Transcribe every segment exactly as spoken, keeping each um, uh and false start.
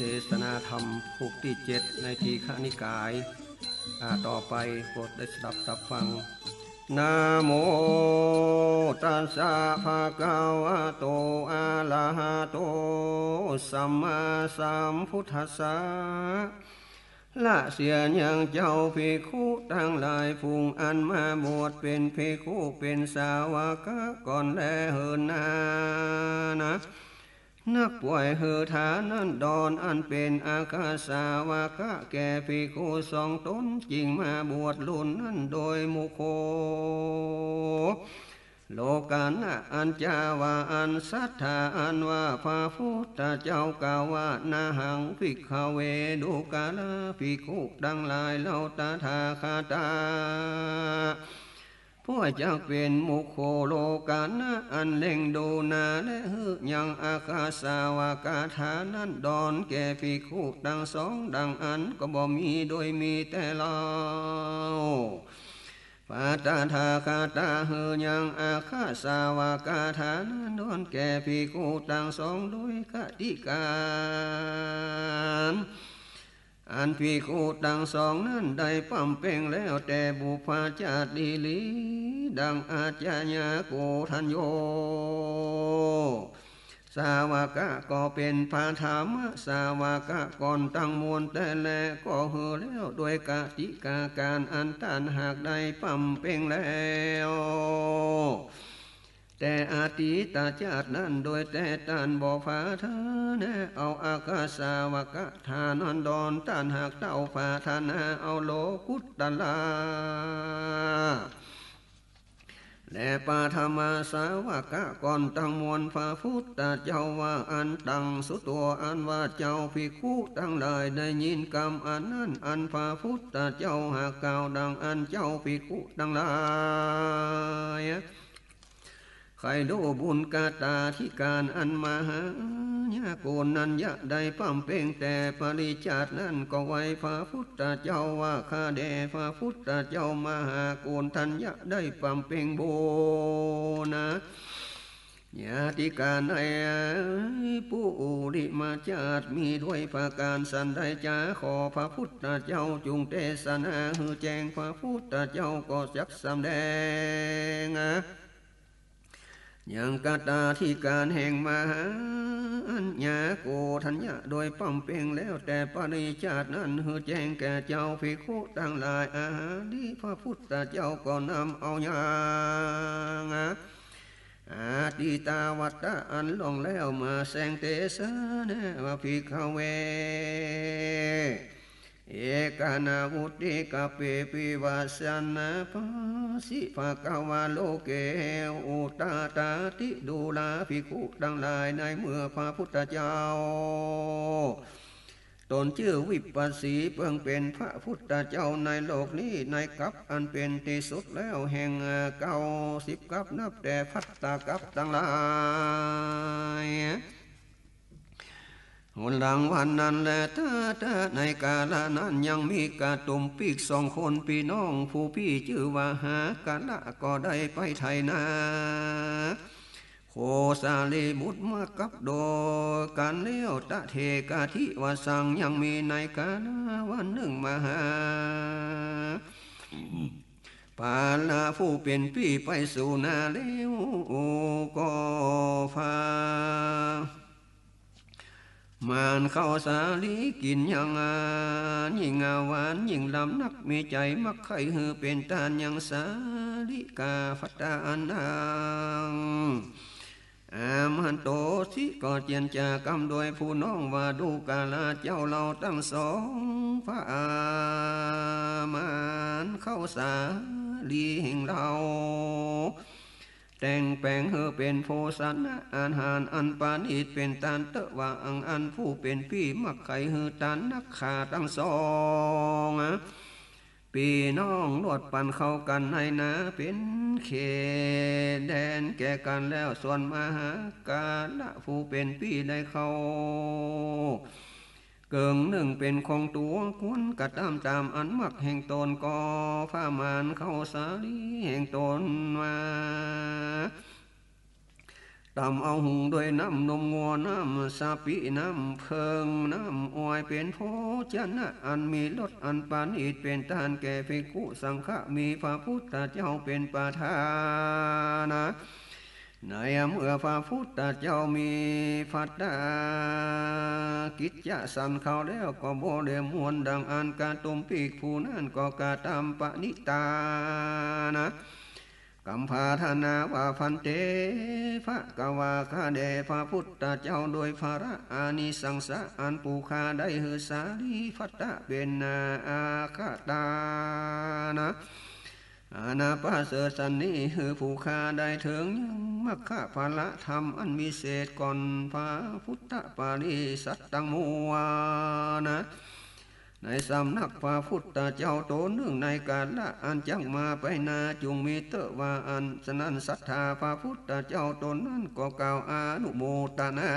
เทศนาธรรม ปุกตี้เจ็ด ในทีฆนิกาย อ่า ต่อไปโปรดได้สดับตับฟัง นะโมตัสสะ ภะคะวะโต อะระหะโต สัมมาสัมพุทธัสสะ ละเสียยังเจ้าภิกขุตังหลาย ผู้อันมาบวชเป๋นภิกขุเป๋นสาวกะก่อนแลเหินนา นะ นักป่วยหื้อทานันดรอันเป๋นอัคคสาวกะแก่ภิกขุสองต๋น จึงมาบวชลุนนั้นโดยมุโข โลกานะอันจาว่าอันสัตถาอันว่าพระพุทธเจ้ากล่าวว่า นะหัง ภิกขะเว ดูกราภิกขุตังหลาย เฮาตถาคตะ ผู้จักเป๋นมุโขโลกานะอันเล็งดูนาแลหื้อยังอัคคสาวกะทานันดรแก่ภิกขุตังสองดังอั้นก็บ่มี โดยมีแต่เฮา พระตถาคตะหื้อยังอัคคสาวกะทานันดรแก่ภิกขุตังสองโดยกติกาอันภิกขุตังสองนั้นได้ปำเป็งแล้วแต่บุพจาติหลี ดังอาจจะยะโกณฑัญโญ สาวกะก็เป๋นพระธรรมสาวกะก่อนตังมวลแต่แลก็หื้อแล้วโดยกติกาก๋านอันต้านหากได้ปำเป็งแล้ว แต่อดีตจาตินั้นโดยแต่ต้านบ่ผาทานาเอาอัคคสาวกะทานันดร ต้านหากเต้าผาทานาเอาโลกุตตะลา และปฐมสาวกะก่อนตังมวลพระพุทธเจ้าว่าอันตังสุโต อันว่าเจ้าภิกขุตังหลายได้ยินกำอันนั้น อันพระพุทธเจ้าหากกล่าวดังอั้น เจ้าภิกขุตังหลาย ใค่รู้บุญกตาธิก๋านอันมหายะโกณฑัญญะได้ปำเป็งแต่ปริจจาตินั้นก็ไหว้พระพุทธเจ้าว่า ข้าแด่พระพุทธเจ้ามหาโกณฑัญญะได้ปำเป็งบุญญาธิก๋านในปุริมจาติมีด้วยประก๋านสันใดจา ขอพระพุทธเจ้าจุ่งเตสนาหื้อแจ้ง พระพุทธเจ้าก็จักสำแดง ยังกตาธิก๋านแห่งมหายะโกณฑัญญะโดยปำเป็งแล้วแต่ปริจจาตินั้น หื้อแจ้งแก่เจ้าภิกขุตังหลาย อาหาริ พระพุทธเจ้าก็นำเอายังอดีตวัตตะอันล่วงแล้วมาแสดงเตสนาว่า ภิกขะเว เอกัณณะวุติกัปปิวิวัสสะนะ ภาสิ ภะคะวา โลเก อุตตะตาติ ดูราภิกขุตังหลาย ในเมื่อพระพุทธเจ้า ตนจื้อวิปัสสี เปิงเป๋นพระพุทธเจ้าในโลกนี้ ในกัปอันเป๋นตี้สุดแล้วแห่งเก้าสิบกัป นับแต่ภัตตากัปตังหลาย หนหลังวันนั้นแล ตถาในกาละนั้นยังมีกะตุมปีกสองคนปี้น้อง ผู้ปี้จื้อว่าหากละก็ได้ไปไถนา โคสาลีบุตรมากับโดยกั๋นแล้ว ตะเถกะทิวะสัง ยังมีในกาละวันนึ่งมหา ปาละผู้เป๋นปี้ไปสู่นาแล้ว ก็พา มานข้าวสาลีกิ๋นยัง ยิ่งหวานยิ่งล้ำนัก มีใจ๋มักใค่หื้อเป๋นตานยังสาลิกาภัตตาอันนางอามันโตสิ ก็เจียรจากำโดยผู้น้องว่า ดูกราเจ้าเฮาตังสอง พาอามานข้าวสาลีแห่งเฮา แต่งแป๋งหื้อเป๋นโภชนะอาหารอันประณีต เป๋นตานเต๊อะว่าอั้น อันผู้เป๋นปี้มักใค่หื้อตานนัก ข้าตังสองปี้น้องลวดปันเข้ากั๋นในนา เป๋นเขตแดนแก่กั๋นแล้ว ส่วนมหากาละผู้เป๋นปี้ได้เข้า เกิ่งนึ่งเป๋นของตั๋ว ควรกระตำต๋ามอันมักแห่งต๋น ก็พามานข้าวสาลีแห่งต๋นมา ต๋ำเอาหุงด้วยน้ำนมงัว น้ำสะปี น้ำเผิง น้ำอ้อย เป๋นโภชนะอันมีรสอันประณีต เป๋นตานแก่ภิกขุสังฆะ มีพระพุทธเจ้าเป๋นประธานนะ ในเมื่อพระพุทธเจ้ามีภัตตากิจจะสันเขาแล้ว ก็บ่ได้ม่วนดังอั้น กะตุมปีกผู้นั้นก็กระตำปณิธานะ กำปรารถนาว่า ภันเต ภะคะวา ข้าแด่พระพุทธเจ้า โดยพระอานิสังสะอันผู้ข้าได้หื้อสาลีพัตตะเป๋นอาคตานะ อันประเสริฐสันนี้ หื้อผู้ข้าได้เถิงยังมรรคผลธรรมอันวิเศษก่อนพระพุทธปริษัทตังมวลนะ ในสำนักพระพุทธเจ้าต๋นนึ่ง ในกาละอันจักมาไปหน้า จุ่งมีเต๊อะว่าอั้น ฉะนั้นศรัทธาพระพุทธเจ้าต๋นนั้นก็กล่าวอนุโมทนา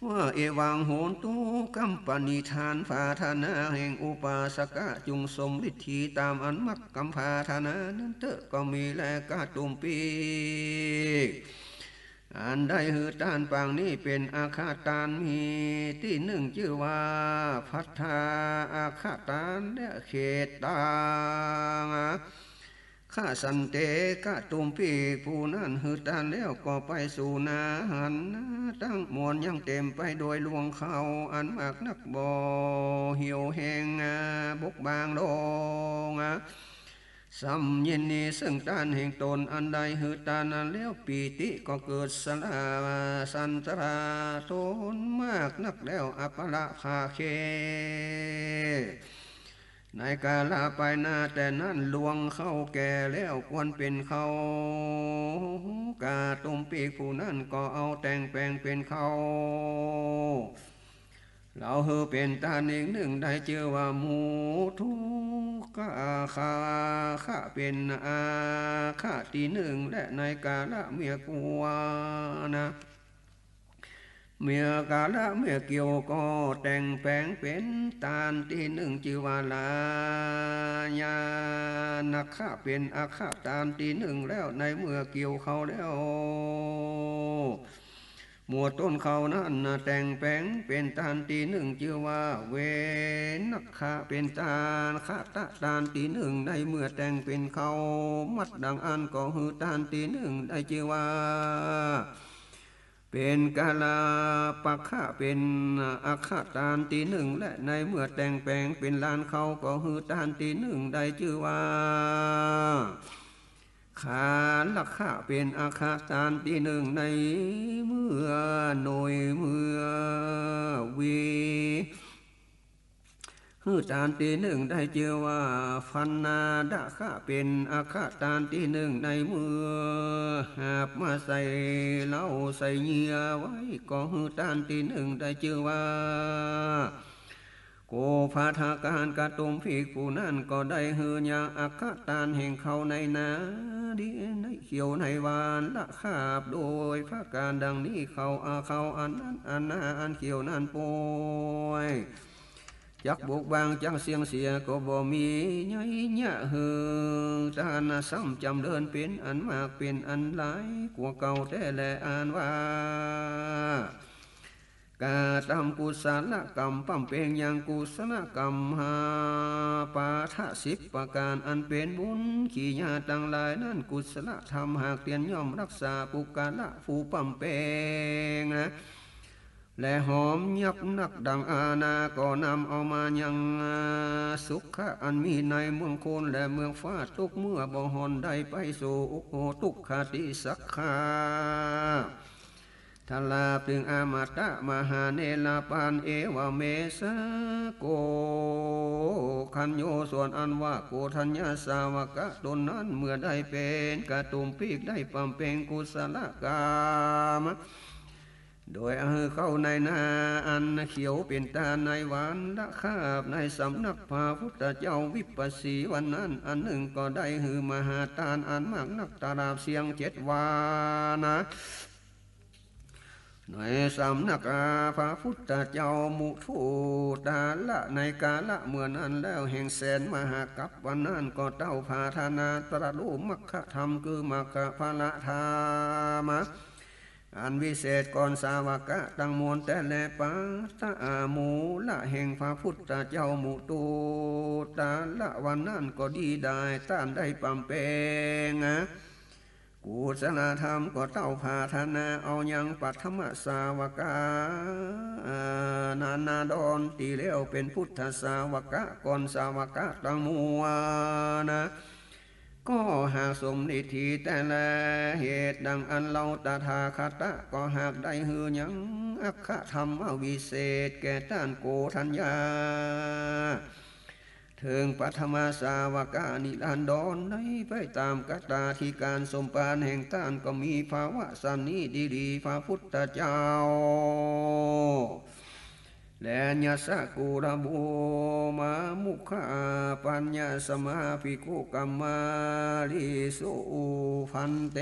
ว่า เอวังโหนตุ กำปณิธานปรารถนาแห่งอุปาสกะจุ่งสมฤทธีต๋ามอันมรรคกำปรารถนานั้นเต๊อะ ก็มีแล กะตุมปีก อันได้หื้อตานปางนี้เป๋นอาคตาน มีตี้นึ่งจื้อว่าภัททาอาคตาน และเขตตาอาคสันเต กะตุมปีกผู้นั้นหื้อตานแล้วก็ไปสู่นาหันนา ตังมวลยังเต๋มไปโดยรวงข้าวอันมากนัก บ่เหี่ยวแห้งบกบางลง สำยินดีซึ่งตานแห่งต๋นอันได้หื้อตานนั้นแล้ว ปีติก็เกิดสลาสันตรา ต๋นมากนักแล้ว อัปปะละภาเค ในกาละไปหน้าแต่นั้น รวงข้าวแก่แล้วควรเป๋นข้าวกะตุมปีกผู้นั้นก็เอาแต่งแป๋งเป๋นข้าว เหลาหื้อเป๋นตานอีกนึ่ง ได้จื้อว่ามูทุกขาคะเป๋นอาคะตี้นึ่ง และในกาละเมื่อกั๋วนะ เมื่อกาละเมื่อเกี่ยวก็แต่งแป๋งเป๋นตานตี้นึ่ง จื้อว่าลายานัคคะเป๋นอาคะตานตี้นึ่ง แล้วในเมื่อเกี่ยวข้าวแล้ว หมวดต้นข้าวนั้นนะ แต่งแป๋งเป๋นตานตี้นึ่ง จื้อว่าเวนัคคะเป๋นตานคะตะตานตี้นึ่ง ในเมื่อแต่งเป๋นข้าวมัดดังอั้น ก็หื้อตานตี้นึ่ง ได้จื้อว่าเป๋นกาละปะคะเป๋นอาคะตานตี้นึ่ง และในเมื่อแต่งแป๋งเป๋นลานข้าว ก็หื้อตานตี้นึ่ง ได้จื้อว่า ขาละคะเป๋นอาคะตานตี้นึ่ง ในเมื่อหน่วยเมื่อวี หื้อตานตี้นึ่ง ได้จื้อว่าฟันนาดะคะเป๋นอาคะตานตี้นึ่ง ในเมื่อหาบมาใส่เหล้าใส่เยื่อไว้ ก็หื้อตานตี้นึ่ง ได้จื้อว่า โกภาทะกานกะตุมปีกผู้นั้นก็ได้หื้อยังอาคะตานแห่งข้าวในนาดี ในเขียวในหวานละคาบ โดยประก๋านดังนี้ ข้าวอาข้าวอันนั้นอันนาอันเขียวนั้นป่วย จักบกบางจักเสี้ยงเสียก็บ่มี ใหญ่เยียะหื้อตานซ้ำจ๋ำเริญเป๋นอันมากเป๋นอันหลายกว่าเก่าแต๊แล อันว่า กระตำกุศลกรรม ปำเป็งยังกุศลกรรม ห้าปาทะสิบประก๋าน อันเป๋นบุญกิริยาตังหลายนั้น กุศลธรรมหากเตียรติย่อมรักษาปุคคละผู้ปำเป็ง และหอมยับนักดังอาณา ก็นำเอามายังสุขะอันมีในเมืองคนและเมืองฟ้า ตุ๊กเมื่อบ่ห่อนได้ไปสู่อุโคตุคติสักขา ทลาบถึงอมตะมหาเนรปาน เอวะเมสะ โก คัญโญ ส่วนอันว่าโกฏัญญาสาวกะต๋นนั้น เมื่อได้เป๋นกะตุมปีก ได้ปำเป็งกุศลกรรม โดยหื้อข้าวในนาอันเขียวเป๋นตาน ในหวานละคาบ ในสำนักพระพุทธเจ้าวิปัสสีวันนั้น อันนึ่งก็ได้หื้อมหาตานอันมากนัก ตราบเสี้ยงเจ็ดวานะ ในสำนักพระพุทธเจ้ามุทูตาละ ในกาละเมื่อนั้นแล้วแห่งแสนมหากัปปะนั้น ก็เต้าผาถนาตรัสรู้มรรคธรรม คือมรรคผลธรรม อันวิเศษก่อนสาวกะตังมวลแต่แล ปัตตะอามูละแห่งพระพุทธเจ้ามุทูตาละวันนั้นก็ดีได้ ต้านได้บำเพ็งกุศลธรรม ก็เต้าผาถนาเอายังปัทมสาวกะ นานาดอน ตี้แล้วเป๋นพุทธสาวกะก่อนสาวกะตังมวลนะ ก็หากสมนิฏฐีแต่แล เหตุดังอั้นเฮาตถาคตะก็หากได้หื้อยังอัคคธรรมวิเศษแก่ต้านโกฏัญญา เถิงปัทมสาวกะนิรันดร ได้ไปต๋ามกตาธิการสมภารแห่งต้าน ก็มีภาวะสันนี้ดีหลี พระพุทธเจ้า และยัสสะกุลบุตรมามุขะปัญญาสมาภิกขุกัมมาลิสุภันเต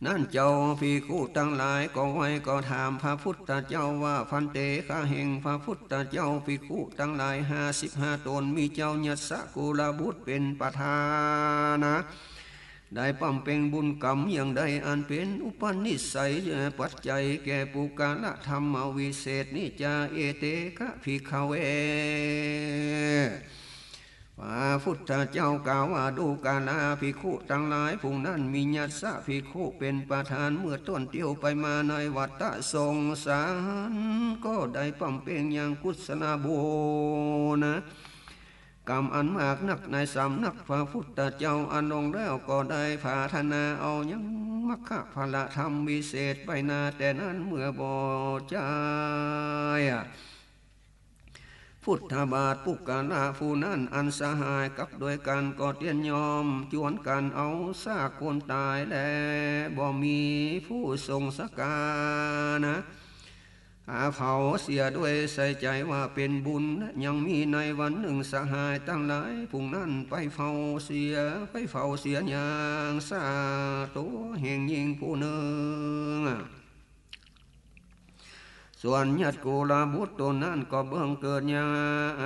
นั้นเจ้าภิกขุตังหลายก็ไหว้ก็ถามพระพุทธเจ้าว่า ภันเต ข้าแห่งพระพุทธเจ้า ภิกขุตังหลายห้าสิบห้าต๋น มีเจ้ายัสสะกุลบุตรเป๋นประธานะ ได้บำเพ็งบุญกรรมอย่างใดอันเป๋นอุปนิสสัยปัจจัยแก่ปุคคละธรรมวิเศษนี้จา เอเต กะ ภิกขะเว พระพุทธเจ้ากล่าวว่า ดูกราภิกขุตังหลาย ผู้นั้นมียัสสะภิกขุเป๋นประธาน เมื่อต้นเตียวไปมาในวัฏฏะสงสาร ก็ได้บำเพ็งยังกุศลบุญกรรมอันมากนักในสำนักพระพุทธเจ้า อั้นลงแล้วก็ได้ผาถนาเอายังมรรคผลธรรมวิเศษไปนาแต่นั้น เมื่อบ่ใจ้ พุทธบาท ปุคคละผู้นั้นอันสหายกับด้วยกั๋นก็เตียนยอมจวนกั๋นเอาซากคนต๋าย และบ่มีผู้ทรงสักการะหาเผาเสียด้วย ใส่ใจ๋ว่าเป๋นบุญ และยังมีในวันนึ่งสหายตังหลายผู้นั้นไปเผาเสีย ไปเผาเสียยังซากตั๋วแห่งญิงผู้นึ่ง ส่วนยัสสะกุลบุตรต๋นนั้นก็บังเกิดยังอ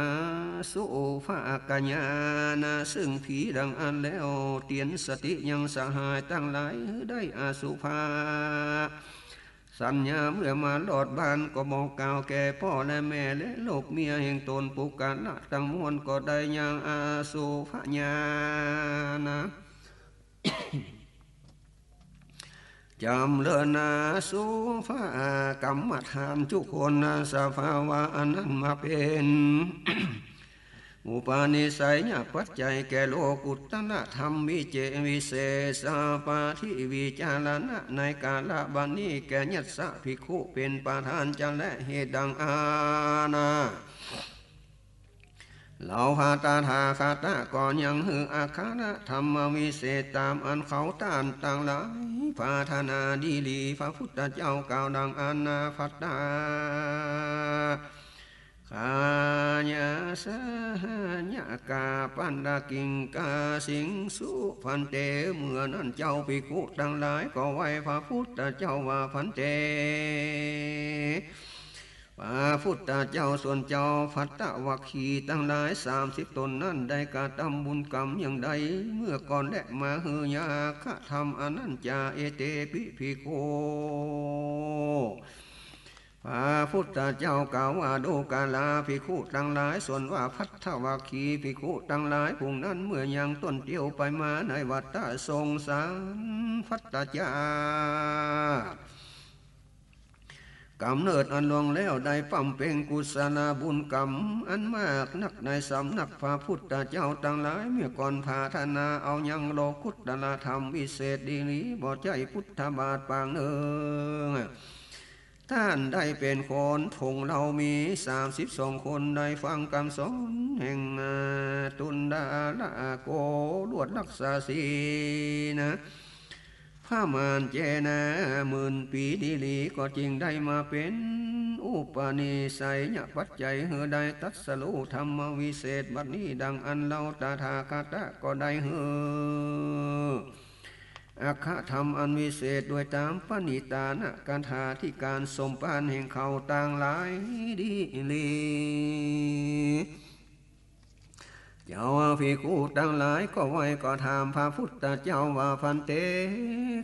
สุภกัญญาณะ ซึ่งผีดังอั้นแล้ว เตียนสติยังสหายตังหลายหื้อได้อสุภะสัญญา เมื่อมารอดบ้านก็บอกกล่าวแก่ป้อและแม่และลูกเมียแห่งต๋น ปุคคละตังมวลก็ได้ยังอสุภญาณะ จ๋ำเริญนาสุภกรรมฐานจุคน สภาวะอันนั้นมาเป๋นอุปนิสสัยปัจจัยแก่โลกุตตรธรรมวิเจ วิเศษปาฏิวิจารณะ ในกาละบัดนี้แก่ยัสสะภิกขุเป๋นประธานจา และเหตุดังอั้น เหล่าพระตถาคตะก็ยังหื้ออัคคธรรมวิเศษต๋ามอันเขาต้านตังหลายผาถนาดีหลี พระพุทธเจ้ากล่าวดังอั้นนา ภัตตา คายาสหายกาปันดากิงกาสิงสุภันเต เมื่อนั้นเจ้าภิกขุตังหลายก็ไหว้พระพุทธเจ้าว่า ภันเต พระพุทธเจ้า ส่วนเจ้าภัตตวัคคีตังหลายสามสิบต๋นนั้นได้กระทำบุญกรรมอย่างใดเมื่อก่อน และมาหื้อยังอัคคธรรมอันนั้นจา เอเตปิภิกขุ พระพุทธเจ้ากล่าวว่า ดูกราภิกขุตังหลาย ส่วนว่าภัตตวัคคีภิกขุตังหลายผู้นั้น เมื่อยังต้นเตียวไปมาในวัฏฏะสงสาร ภัตตชาติ ก๋ำเนิดอันล่วงแล้วได้บำเพ็งกุศลบุญกรรมอันมากนักในสำนักพระพุทธเจ้าตังหลาย เมื่อก่อนผาถนาเอายังโลกุตตรธรรมวิเศษดีหลี บ่ใจ้พุทธบาทปางนึ่ง ต้านได้เป๋นคน ถงเหล่ามีสามสิบสองคน ได้ฟังกำสอนแห่ง อา ตุณฑาละโกรวดรักษาศีลนะ ประมาณเจนะ หมื่นปี๋ดีหลี ก็จึงได้มาเป๋นอุปนิสสัยปัจจัยหื้อได้ตรัสรู้ธรรมวิเศษบัดนี้ ดังอั้นเฮาตถาคตะก็ได้หื้อ อักขธรรมอันวิเศษโดยต๋ามปณิตานกถาธิการสมภารแห่งเขาตังหลายดีหลี เจ้าภิกขุตังหลายก็ไหว้ก็ถามพระพุทธเจ้าว่า ภันเต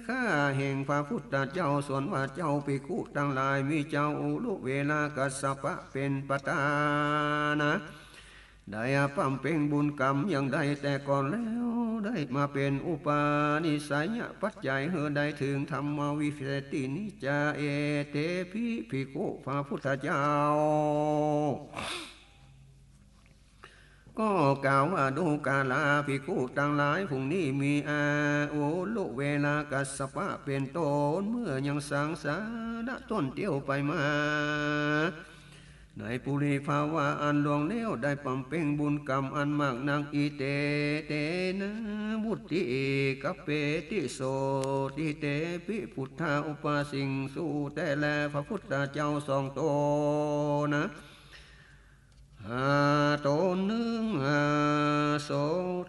ข้าแห่งพระพุทธเจ้า ส่วนว่าเจ้าภิกขุตังหลายมีเจ้าอุรุเวลากัสสปะเป๋นประธานะ ได้บำเพ็งบุญกรรมอย่างใดแต่ก่อนแล้ว ได้มาเป๋นอุปาณิสัยปัจจัยหื้อได้เถิงธรรมวิเศษนี้จา เอเตปิ ภิกขุ พระพุทธเจ้า ก็กล่าวว่า ดูกราภิกขุตังหลาย ผู้นี้มีอาอุรุเวลากัสสปะเป๋นต้น เมื่อยังสังสารต้นเตี้ยวไปมา ในปุริภาวะอันล่วงแล้ว ได้บำเพ็งบุญกรรมอันมากนัก อิเต เตนะ วุตติ กัปเปติ โสติ เตปิ พุทธา อุปาสิงสุ แต่แลพระพุทธเจ้าสองต๋นนะ อา ต๋นหนึ่ง อา โส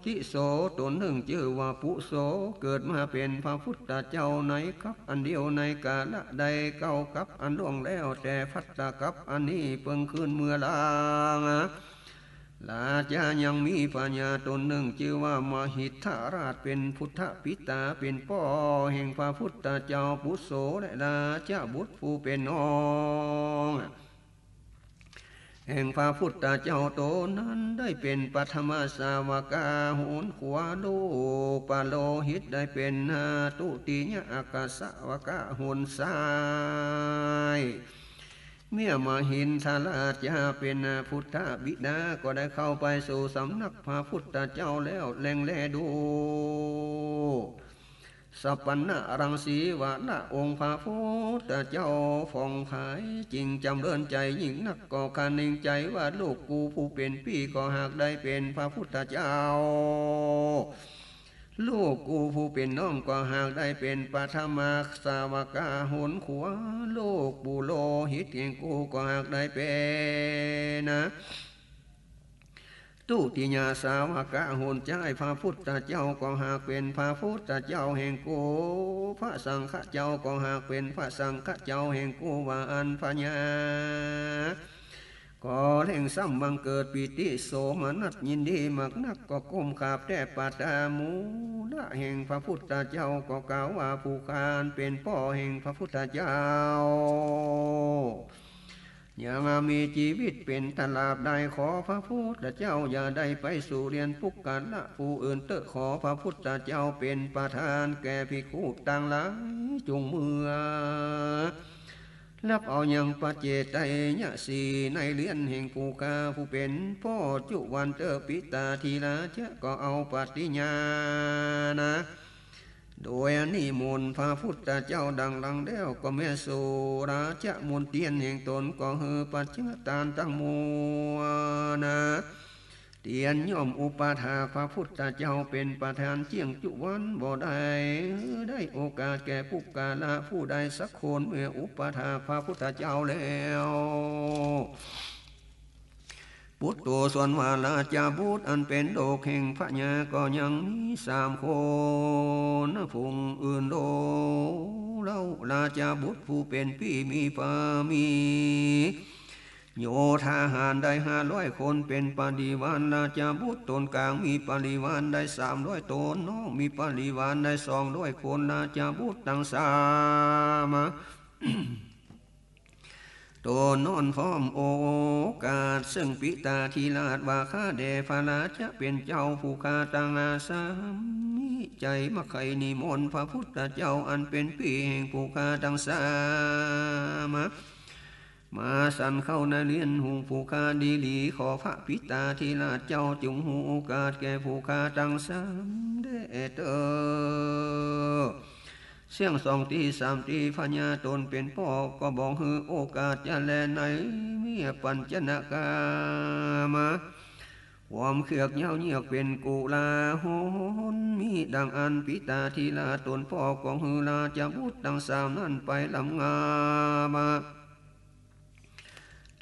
ติโส ต๋นหนึ่งจื้อว่าปุโส เกิดมาเป๋นพระพุทธเจ้าในกัปอันเดียว ในกาละใดเก้ากัปอันล่วงแล้ว แต่ภัตตกัปอันนี้เปิงคืนเมือหลัง ราชายังมีพญาต๋นหนึ่งจื้อว่ามหิทธราช เป๋นพุทธปิตา เป๋นป้อแห่งพระพุทธเจ้า ปุโส และราชบุตรผู้เป๋นน้อง แห่งพระพุทธเจ้าต๋นนั้นได้เป๋นปฐมสาวกะหนขวา ลูกปุโรหิตได้เป๋น อา ทุติยอักขสาวกะหนซ้าย เมื่อมหินทราชจะเป๋นพุทธบิดาก็ได้เข้าไปสู่สำนักพระพุทธเจ้าแล้ว แลงแลดู สัปปะนะรังสีวะละองค์พระพุทธเจ้าผ่องใสจริงจำเริญใจ๋ยิ่งนัก ก็คะนึงใจ๋ว่า ลูกกูผู้เป๋นปี้ก็หากได้เป๋นพระพุทธเจ้า ลูกกูผู้เป๋นน้องก็หากได้เป๋นปฐมสาวกะหนขวา ลูกปุโรหิตแห่งกูก็หากได้เป๋น นะ ทุติยสาวกะหนซ้าย พระพุทธเจ้าก็หากเป๋นพระพุทธเจ้าแห่งกู พระสังฆเจ้าก็หากเป๋นพระสังฆเจ้าแห่งกู ว่าอั้น พญาก็เร่งซ้ำบังเกิดปีติโสมนัสยินดีมากนัก ก็ก้มกราบแทบปะตามูละแห่งพระพุทธเจ้า ก็กล่าวว่า ผู้ข้าอันเป๋นป้อแห่งพระพุทธเจ้า ยังมีจีวิตเป๋นตราบใด ขอพระพุทธเจ้าอย่าได้ไปสู่เรือนปุคคละผู้อื่นเต๊อะ ขอพระพุทธเจ้าเป๋นประธานแก่ภิกขุตังหลาย จุ่งเมือฮับเอายังปัจเจทยสีในเรือนแห่งผู้ข้าผู้เป๋นป้อจุวันเต๊อะ ปิตาธิราชะก็เอาปฏิญาณนะ โดยนิมนต์พระพุทธเจ้าดังหลังแล้ว ก็แม้สุราชะมนต์เตียนแห่งต๋นก็หื้อปัจจทานตังมวลนะ เตียนย่อมอุปถากพระพุทธเจ้าเป๋นประธานเจียงจุวัน บ่ได้ได้โอกาสแก่ปุคคละผู้ใดสักคน เมื่ออุปถากพระพุทธเจ้าแล้ว ปุตโต ส่วนว่าราชบุตรอันเป๋นลูกแห่งพญาก็ยังมีสามคน ผู้อื่นโดเล่า ราชบุตรผู้เป๋นปี้มีบารมี โยธาหารได้ห้าร้อยคนเป๋นบริวาร ราชบุตรต๋นก๋างมีบริวารได้สามร้อยต๋น น้องมีบริวารได้สองร้อยคน ราชบุตรตังสาม ต๋นนั้นพร้อมโอกาส ซึ่งปิตาธิราชว่า ข้าแด่พระราชะเป๋นเจ้า ผู้ข้าตังสามมีใจ๋มักใค่นิมนต์พระพุทธเจ้าอันเป๋นปี้แห่งผู้ข้าตังสาม มาสันเข้าในเรือนของผู้ข้าดีหลี ขอพระปิตาธิราชเจ้าจุ่งหื้อโอกาสแก่ผู้ข้าตังสามแด่เต๊อะ เสี้ยงสองตี้สามตี้ พญาต๋นเป๋นป้อก็บ่หื้อโอกาสจะแล ในเมื่อปัญจนกามะ ความเคือกเย้าเยือกเป๋นกุลาหล มีดังอั้น ปิตาธิราชต๋นป้อก็หื้อราชบุตรตังสามนั้นไปลำงามะ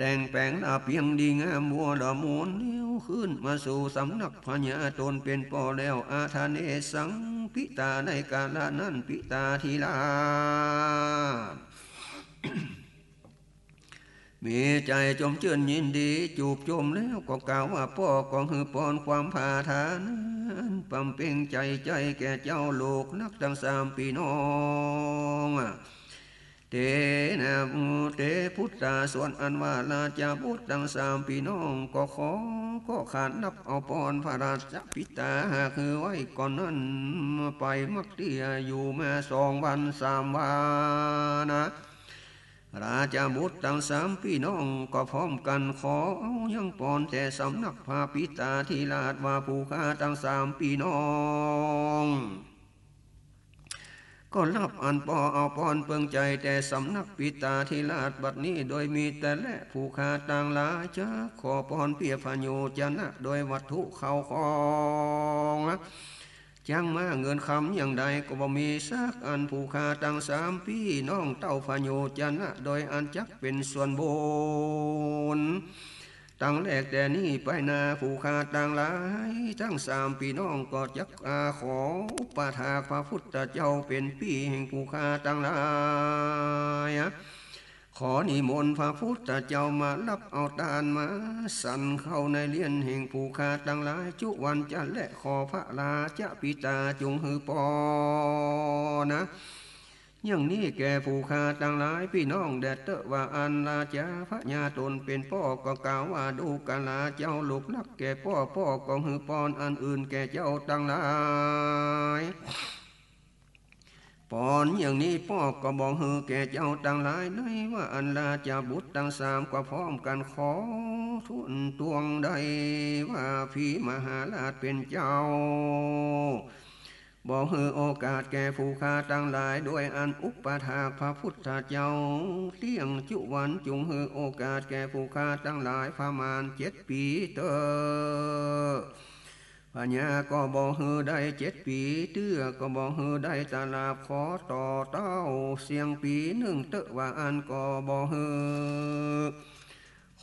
แต่งแป๋งราบเรียงดีงามบัวละมนแล้ว ขึ้นมาสู่สำนักพญาต๋นเป๋นป้อแล้ว อาทะเนสัง ปิตา ในกาละนั้น ปิตาธิราช มีใจ๋จมจื้นยินดี จูบจมแล้วก็กล่าวว่า ป้อก็หื้อปอนความปรารถนาอันปำเป่งใจ๋ใจ๋แก่เจ้าลูกฮักตังสามปี้น้อง เตนะ เต ปุตตา ส่วนอันว่าราชบุตรตังสามปี้น้องก็ขอ ก็ขานฮับเอาปอนพระราชปิตาหากหื้อไว้ก่อนนั้นไป มักเตี้ยอยู่มาสองวันสามวานะ ราชบุตรตังสามปี้น้องก็พร้อมกั๋นขอเอายังปอนแต่สำนักพระปิตาธิราชว่า ผู้ข้าตังสามปี้น้อง ก็ฮับอันป้อเอาปอนเปิงใจ๋แต่สำนักปิตาธิราชบัดนี้โดยมิตรแต๊แล ผู้ข้าตังหลายจักขอปอนเปื้อพโยจนะโดยวัตถุเข้าของ จั้งม้าเงินคำอย่างใดก็บ่มีสักอัน ผู้ข้าตังสามปี้น้องเต้าพโยจนะโดยอันจักเป๋นส่วนบุญ ตั้งแรกแต่นี้ไปนา ผู้ข้าตังหลายตังสามปี้น้องก็จักอาขออุปถากพระพุทธเจ้าเป๋นปี้แห่งผู้ข้าตังหลาย ขอนิมนต์พระพุทธเจ้ามาฮับเอาตานมาสันเข้าในเลี้ยนแห่งผู้ข้าตังหลายจุวันจะแล ขอพระราชปิตาจุงหื้อปอนนะ อย่างนี้แก่ผู้ข้าตังหลายปี้น้องแด่เต๊อะ ว่าอั้นราชาพญาต๋นเป๋นป้อก็กล่าวว่า ดูกราเจ้าลูกฮักแก่ป้อ ป้อก็หื้อปอนอันอื่นแก่เจ้าตังหลาย ปอนอย่างนี้ป้อก็บ่หื้อแก่เจ้าตังหลาย ในว่าอั้นราชบุตรตังสามก็พร้อมกั๋นขอทูลตวงได้ว่า พี่มหาราชเป๋นเจ้า บ่หื้อโอกาสแก่ผู้ข้าตังหลาย โดยอันอุปถากพระพุทธเจ้าเตี้ยงจุวัน จุงหื้อโอกาสแก่ผู้ข้าตังหลายประมาณเจ็ดปี๋เต๊อะ พญาก็บ่หื้อได้เจ็ดปี๋ เตื้อก็บ่หื้อได้ตราบ ขอต่อเต้าเสี้ยงปี๋นึ่งเต๊อะ ว่าอั้นก็บ่หื้อ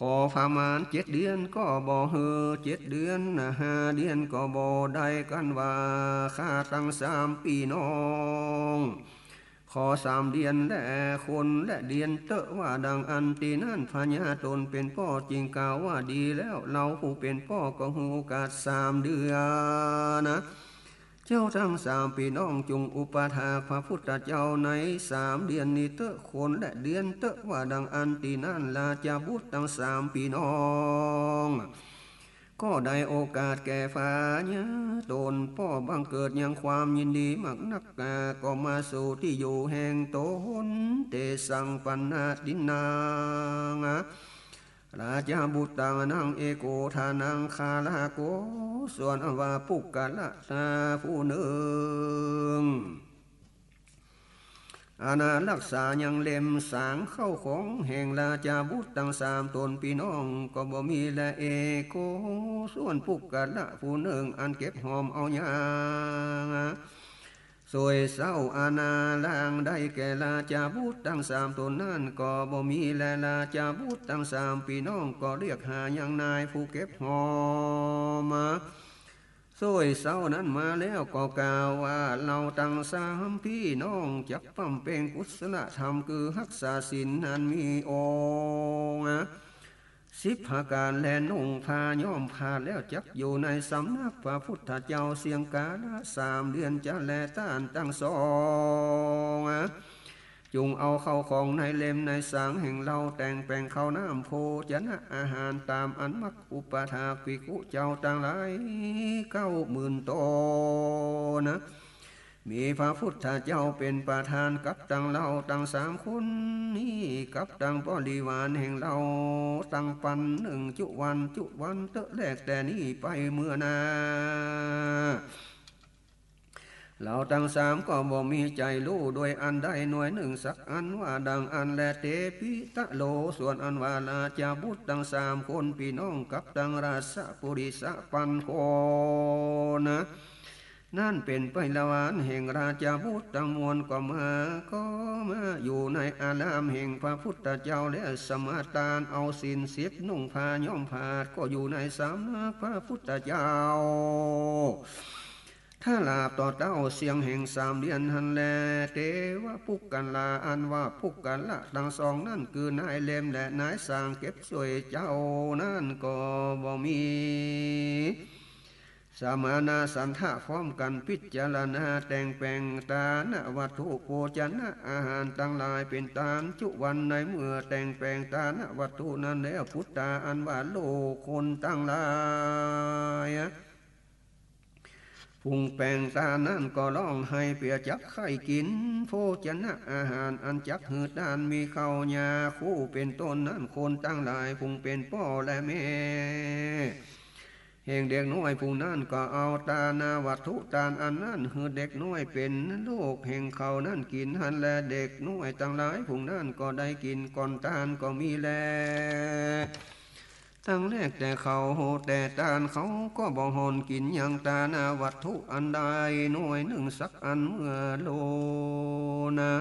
ขอประมาณเจ็ดเดือนก็บ่หื้อ เจ็ดเดือนนะ ห้าเดือนก็บ่ได้ กันว่าข้าตังสามปี้น้อง ขอสามเดือนแล คนละเดือนเต๊อะ ว่าดังอั้น ตี้นั้นพญาต๋นเป๋นป้อจึงกล่าวว่า ดีแล้ว เฮาผู้เป๋นป้อก็หื้อโอกาสสามเดือนนะ เจ้าตังสามปี้น้องจุงอุปถากพระพุทธเจ้าในสามเดือนนี้เต๊อะ คนละเดือนเต๊อะ ว่าดังอั้น ตี้นั้นราชบุตรตังสามปี้น้อง ก็ได้โอกาสแก่พญาต๋นป้อบังเกิดยังความยินดีมากนัก ก็มาสู่ตี้อยู่แห่งต๋น เตสัง ปัณณทินนัง ราชบุตรตัง อนัง เอโก ทานัง คาลโก ส่วนอันว่าปุคคละผู้นึ่ง อันรักษายังเล่มสางเข้าของแห่งราชบุตรตังสามต๋นปี้น้องก็บ่มีแล เอโก ส่วนปุคคละผู้นึ่งอันเก็บหอมเอายัง สวยเศร้าอันล่างได้แก่ราชบุตรตังสามต๋นนั้นก็บ่มีแล ราชบุตรตังสามปี้น้องก็เรียกหายังนายผู้เก็บหอมมา สวยเศร้านั้นมาแล้วก็กล่าวว่า เฮาตังสามปี้น้องจักบำเพ็ญกุศลธรรม คือฮักษาศีลอันมีองค์สิบประก๋าน และนุ่งผ้าย้อมผ้า แล้วจักอยู่ในสำนักพระพุทธเจ้าเสี้ยงกาละสามเดือนจะแล ต้านตังสอง จุงเอาเข้าของในเล่มในสางแห่งเฮาแต่งแป๋งข้าวน้ำโภชนะอาหารต๋ามอันมักอุปถากภิกขุเจ้าตังหลายเก้าหมื่นต๋นนะ มีพระพุทธเจ้าเป๋นประธานกับตังเฮาตังสามคนนี้ กับตังบริวารแห่งเฮาตังปันนึ่งจุวันจุวันเต๊อะ แลแต่นี้ไปเมื่อหน้า เฮาตังสามก็บ่มีใจ๋ฮู้โดยอันใดหน่วยนึ่งสักอัน ว่าดังอั้นแล เตปิตะโล ส่วนอันว่าราชบุตรตังสามคนปี้น้องกับตังราชปุริสะปันคนนะ นั้นเป๋นไพร่วานแห่งราชบุตรตังมวล ก็มา ก็มาอยู่ในอารามแห่งพระพุทธเจ้า และสมาตานเอาศีลสิบ นุ่งผ้าย้อมผ้า ก็อยู่ในสำนักพระพุทธเจ้า ทราบต่อเต้าเสียงแห่งสามเหลี่ยญหั้นแล เตวปุคคลา อันว่าปุคคละตังสองนั้น คือนายเล็มและนายส่างเก็บซ่วยเจ้านั้นก็บ่มี สมณสันทะพร้อมกั๋นพิจารณาแต่งแป๋งตานวัตถุ โภชนะอาหารตังหลายเป๋นตานจุวัน ในเมื่อแต่งแป๋งตานวัตถุนั้นแล้ว ปุตตา อันว่าลูกคนตังหลาย ผู้แป๋งตานนั้นก็ฮ้องไห้เปียจักใค่กิ๋นโภชนะอาหารอันจักหื้อตาน มีข้าวหญ้าคูเป๋นต้นนั้น คนตังหลายผู้เป๋นป้อและแม่ แห่งเด็กน้อยผู้นั้นก็เอาตานวัตถุตานอันนั้นหื้อเด็กน้อยเป๋นลูกแห่งเขานั้นกิ๋นหั้นแล เด็กน้อยตังหลายผู้นั้นก็ได้กิ๋นก่อนตานก็มีแล ตั้งแรกแต่เขา แต่ตานเขาก็บ่ห่อนกิ๋นยังตานวัตถุอันใดน้อยนึ่งสักอัน เมื่อโลนะ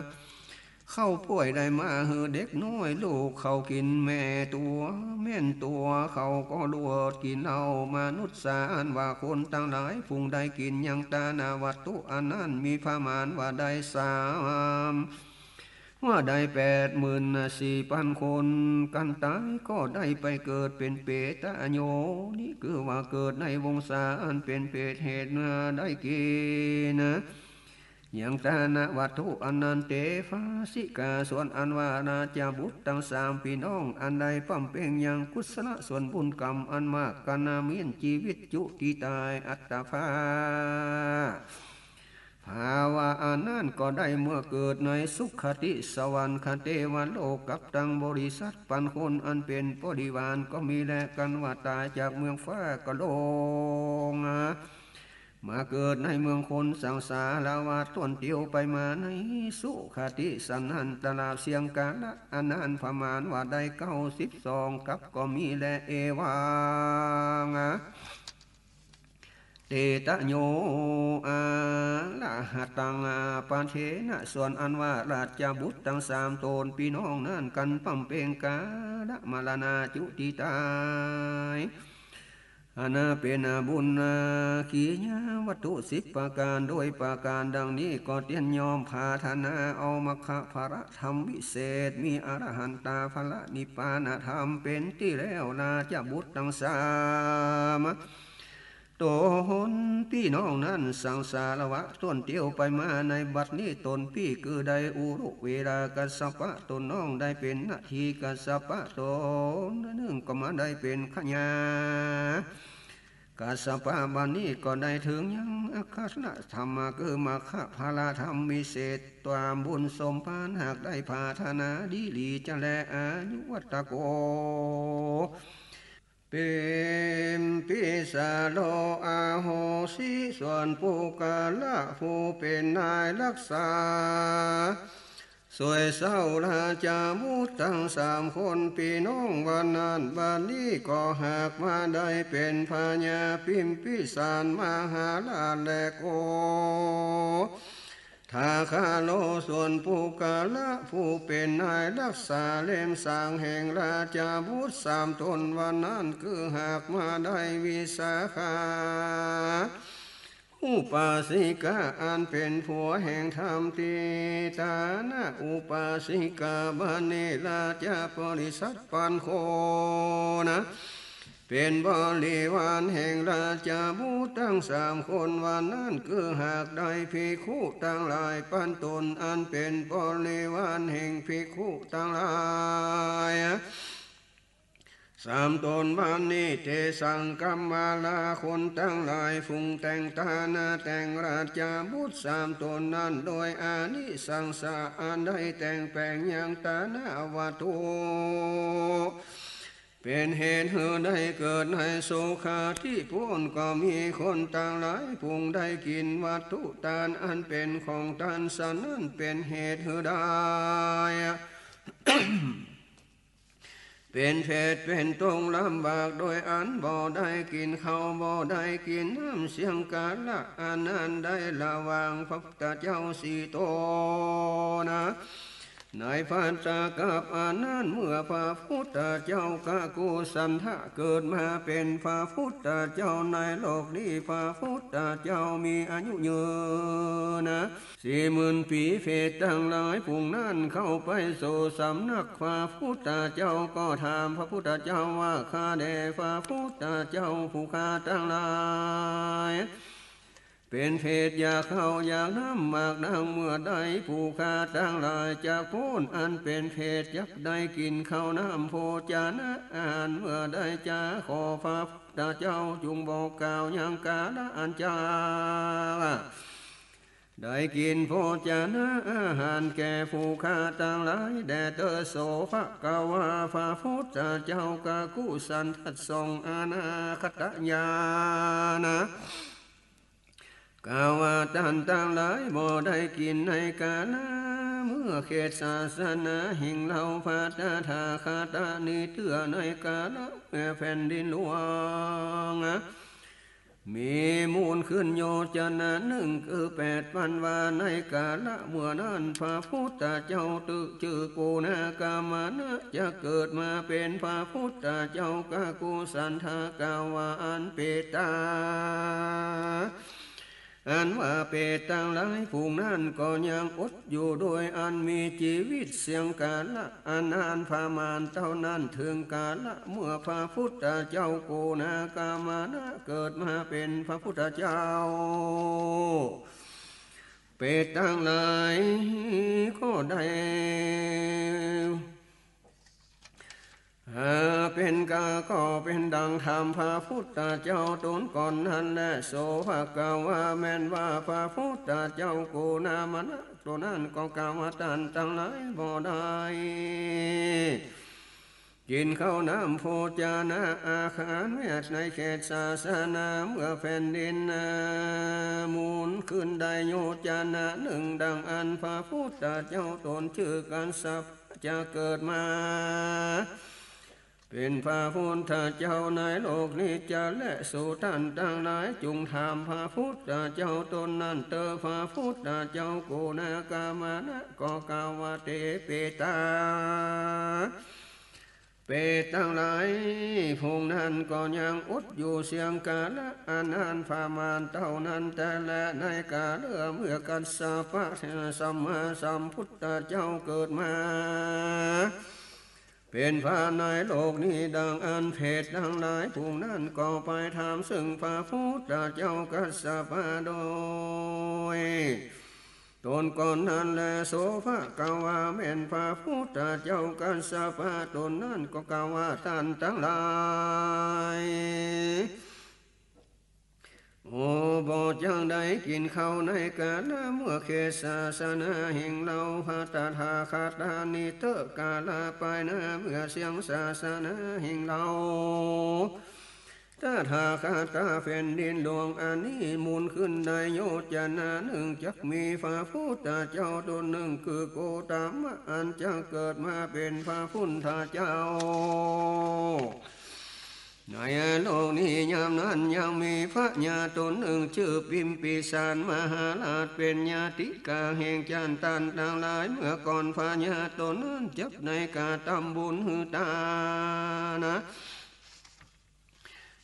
เข้าป่วยได้มาหื้อเด็กน้อยลูกเขากิ๋น แม่ตั๋วแม่นตั๋วเขาก็ลวดกิ๋นเหล้า มนุษย์สาอันว่าคนตังหลายผู้ได้กิ๋นยังตานวัตถุอันนั้นมีประมาณว่าได้สาม ว่าได้แปดหมื่นสี่ปันคน กันต๋ายก็ได้ไปเกิดเป๋นเปตโยนิ คือว่าเกิดในวงศาอันเป๋นเปตเหตุเมื่อได้กิ๋นยังตานวัตถุอันนั้น เตวาสิกา ส่วนอันว่าราชบุตรตังสามปี้น้องอันได้บำเพ็งยังกุศละส่วนบุญกรรมอันมาก กั๋นเมี้ยนจีวิตจุติต๋ายอัตภา ภาวะอันนั้นก็ได้เมื่อเกิดในสุคติสวรรค์ คเทวโลก กับตังบริษัทปันคนอันเป๋นบริวารก็มีแล กันว่าต๋ายจากเมืองฟ้าก็ลงมาเกิดในเมืองคนสังสารวัฏ ต้วนเตียวไปมาในสุคติสันนั้น ตลอดเสี้ยงกาละอันนั้นประมาณว่าได้เก้าสิบสองกัปก็มีแล เอวัง เตตโย อะระหะตัง ปะเทนะ ส่วนอันว่าราชบุตรตังสามต๋นปี้น้องนั้น กั๋นบำเพ็งกาละมรณาจุติต๋าย อันเป๋นบุญกิริยาวัตถุสิบประก๋าน โดยประก๋านดังนี้ ก็เตียนย่อมปรารถนาเอามัคคะผละธรรมวิเศษ มีอรหันตาผละนิพพานธรรมเป๋นตี้แล้ว ราชบุตรตังสาม ต๋นปี้น้องนั้นสังสารวัฏ ต้วนเตียวไปมาในบัดนี้ ต๋นปี้คือได้อุรุเวลากัสสปะ ต๋นน้องได้เป๋นนาทีกัสสปะ ต๋นนึ่งก็มาได้เป๋นขยากัสสปะ บัดนี้ก็ได้เถิงยังอัคคณธรรมะ คือมัคคะผละธรรมวิเศษ ต๋ามบุญสมภารหากได้ปรารถนาดีหลีจะแล อายุวัตโก ปิมปิสาโร อโหสิ ส่วนปุคคละผู้เป๋นนายรักษา ซ่วยเซาราชบุตรตังสามคนปี้น้องวันนั้น บัดนี้ก็หากมาได้เป๋นพญาปิมปิสารมหาราชแล โก ทาคาโร ส่วนปุคคละผู้เป๋นนายรักษาเล็มส่างแห่งราชบุตรสามต๋นวันนั้น คือหากมาได้วิสาขา อุปาสิกาอันเป๋นผัวแห่งธรรม ติตานะอุปาสิกา บัดนี้ราชบริษัทปันคนนะ เป๋นบริวารแห่งราชบุตรตังสามคนวันนั้น คือหากได้ภิกขุตังหลายปันต๋น อันเป๋นบริวารแห่งภิกขุตังหลายสามต๋น บัดนี้ เตสัง กัมมาลา คนตังหลายผู้แต่งตานะแต่งราชบุตรสามต๋นนั้น โดยอานิสังสะอันได้แต่งแป๋งยังตานะวัตถุ เป๋นเหตุหื้อได้เกิดในสุคติภูมิ ก็มีคนตังหลายผู้ได้กิ๋นวัตถุตานอันเป๋นของตานสันนั้น เป๋นเหตุหื้อได้ เป็นเผดเป็นตรงลำบากโดยอันบ่ได้กิ๋นข้าวบ่ได้กิ๋นน้ำเสี้ยงกาละอันนั้นได้ระหว่างพระพุทธเจ้าสี่ตนนะ ในภัตตากัปอันนั้นเมื่อพระพุทธเจ้ากักกุสัณฑะเกิดมาเป๋นพระพุทธเจ้าในโลกนี้ พระพุทธเจ้ามีอายุยืนนะ สี่หมื่นปี๋ เผดตังหลายฝูงนั้นเข้าไปสู่สำนักพระพุทธเจ้า ก็ถามพระพุทธเจ้าว่า ข้าแด่พระพุทธเจ้า ผู้ข้าตังหลาย เป๋นเผดอยากข้าวอยากน้ำมากนัก เมื่อใดผู้ข้าตังหลายจักป๊นอันเป๋นเผด จักได้กิ๋นข้าวน้ำโภจนะอาหาร เมื่อใดจาขอพระพุทธเจ้าจุ่งบอกกล่าวยังกาละอันจะ ได้กิ๋นโภจนะอาหารแก่ผู้ข้าตังหลายแด่เตอะ โส ภะคะวา พระพุทธเจ้ากักกุสัณฑะทรงอนาคตญาณนะ กล่าวว่า ต้านตังหลายบ่ได้กิ๋นในกาละเมื่อเขตศาสนาแห่งเฮา พระตถาคตะนี้เตื้อในกาละแผ่นดินหลวง มีมูลขึ้นโยจนะนึ่ง คือแปดปันวา ในกาละเมื่อนั้น พระพุทธเจ้าตึจื้อโกณากัมมนะ จะเกิดมาเป๋นพระพุทธเจ้ากักกุสัณฑะกล่าวว่า อันเปตา อันว่าเปตตังหลายฝูงนั้นก็ยังอดอยู่โดยอันมีจีวิตเสี้ยงกาละอันนานประมาณเต้านั้น เถิงกาละเมื่อพระพุทธเจ้าโกณากัมมนะเกิดมาเป๋นพระพุทธเจ้า เปตตังหลายก็ได้ หาเป๋นกาก็เป๋นดังธรรมพระพุทธเจ้าต๋นก่อนนั้นแล โส ภะคะวา แม่นว่าพระพุทธเจ้าโกณากัมมนะต๋นนั้นก็กล่าวว่า ต้านตังหลายบ่ได้กิ๋นข้าวน้ำโภจนะอาหารแม้ในเขตศาสนาเมื่อแผ่นดินนา มูลขึ้นได้โยจนะนึ่ง ดังอันพระพุทธเจ้าต๋นจื้อกัสสปะ จะเกิดมาเป๋นพระพุทธเจ้าในโลกนี้จะแล โส ต้านตังหลายจุ่งถามพระพุทธเจ้าต๋นนั้นเตอะ พระพุทธเจ้าโกณากัมมนะก็กล่าวว่า เต เปตา เปตตังหลายฝูงนั้นก็ยังอดอยู่เสี้ยงกาละอันนานประมาณเต้านั้นแต๊แล ในกาละเมื่อกัสสปะสัมมาสัมพุทธเจ้าเกิดมาเป๋นพระในโลกนี้ ดังอันเปตตังหลายฝูงนั้นก็ไปถามซึ่งพระพุทธเจ้ากัสสปะโดย ต๋นก่อนนั้นแล โส ภะคะวา แม่นพระพุทธเจ้ากัสสปะต๋นนั้นก็กล่าวว่า ต้านตังหลาย โอ บ่จักได้กิ๋นข้าวในกาละเมื่อเขตศาสนาแห่งเฮา พระตถาคตานี้เต๊อะ กาละไปหน้าเมื่อเสี้ยงศาสนาแห่งเฮา ตถาคตาแผ่นดินหลวงอันนี้มูลขึ้นได้โยจนะนึ่ง จักมีพระพุทธเจ้าต๋นนึ่ง คือโกตมะ อันจะเกิดมาเป๋นพระพุทธเจ้าในโลกนี้ ยามนั้นยังมีพญาต๋นนึ่งจื้อปิมปิสารมหาราช เป๋นญาติกาแห่งจานต้านตังหลาย เมื่อก่อนพญาต๋นนั้นจักได้กระตำบุญหื้อตานะ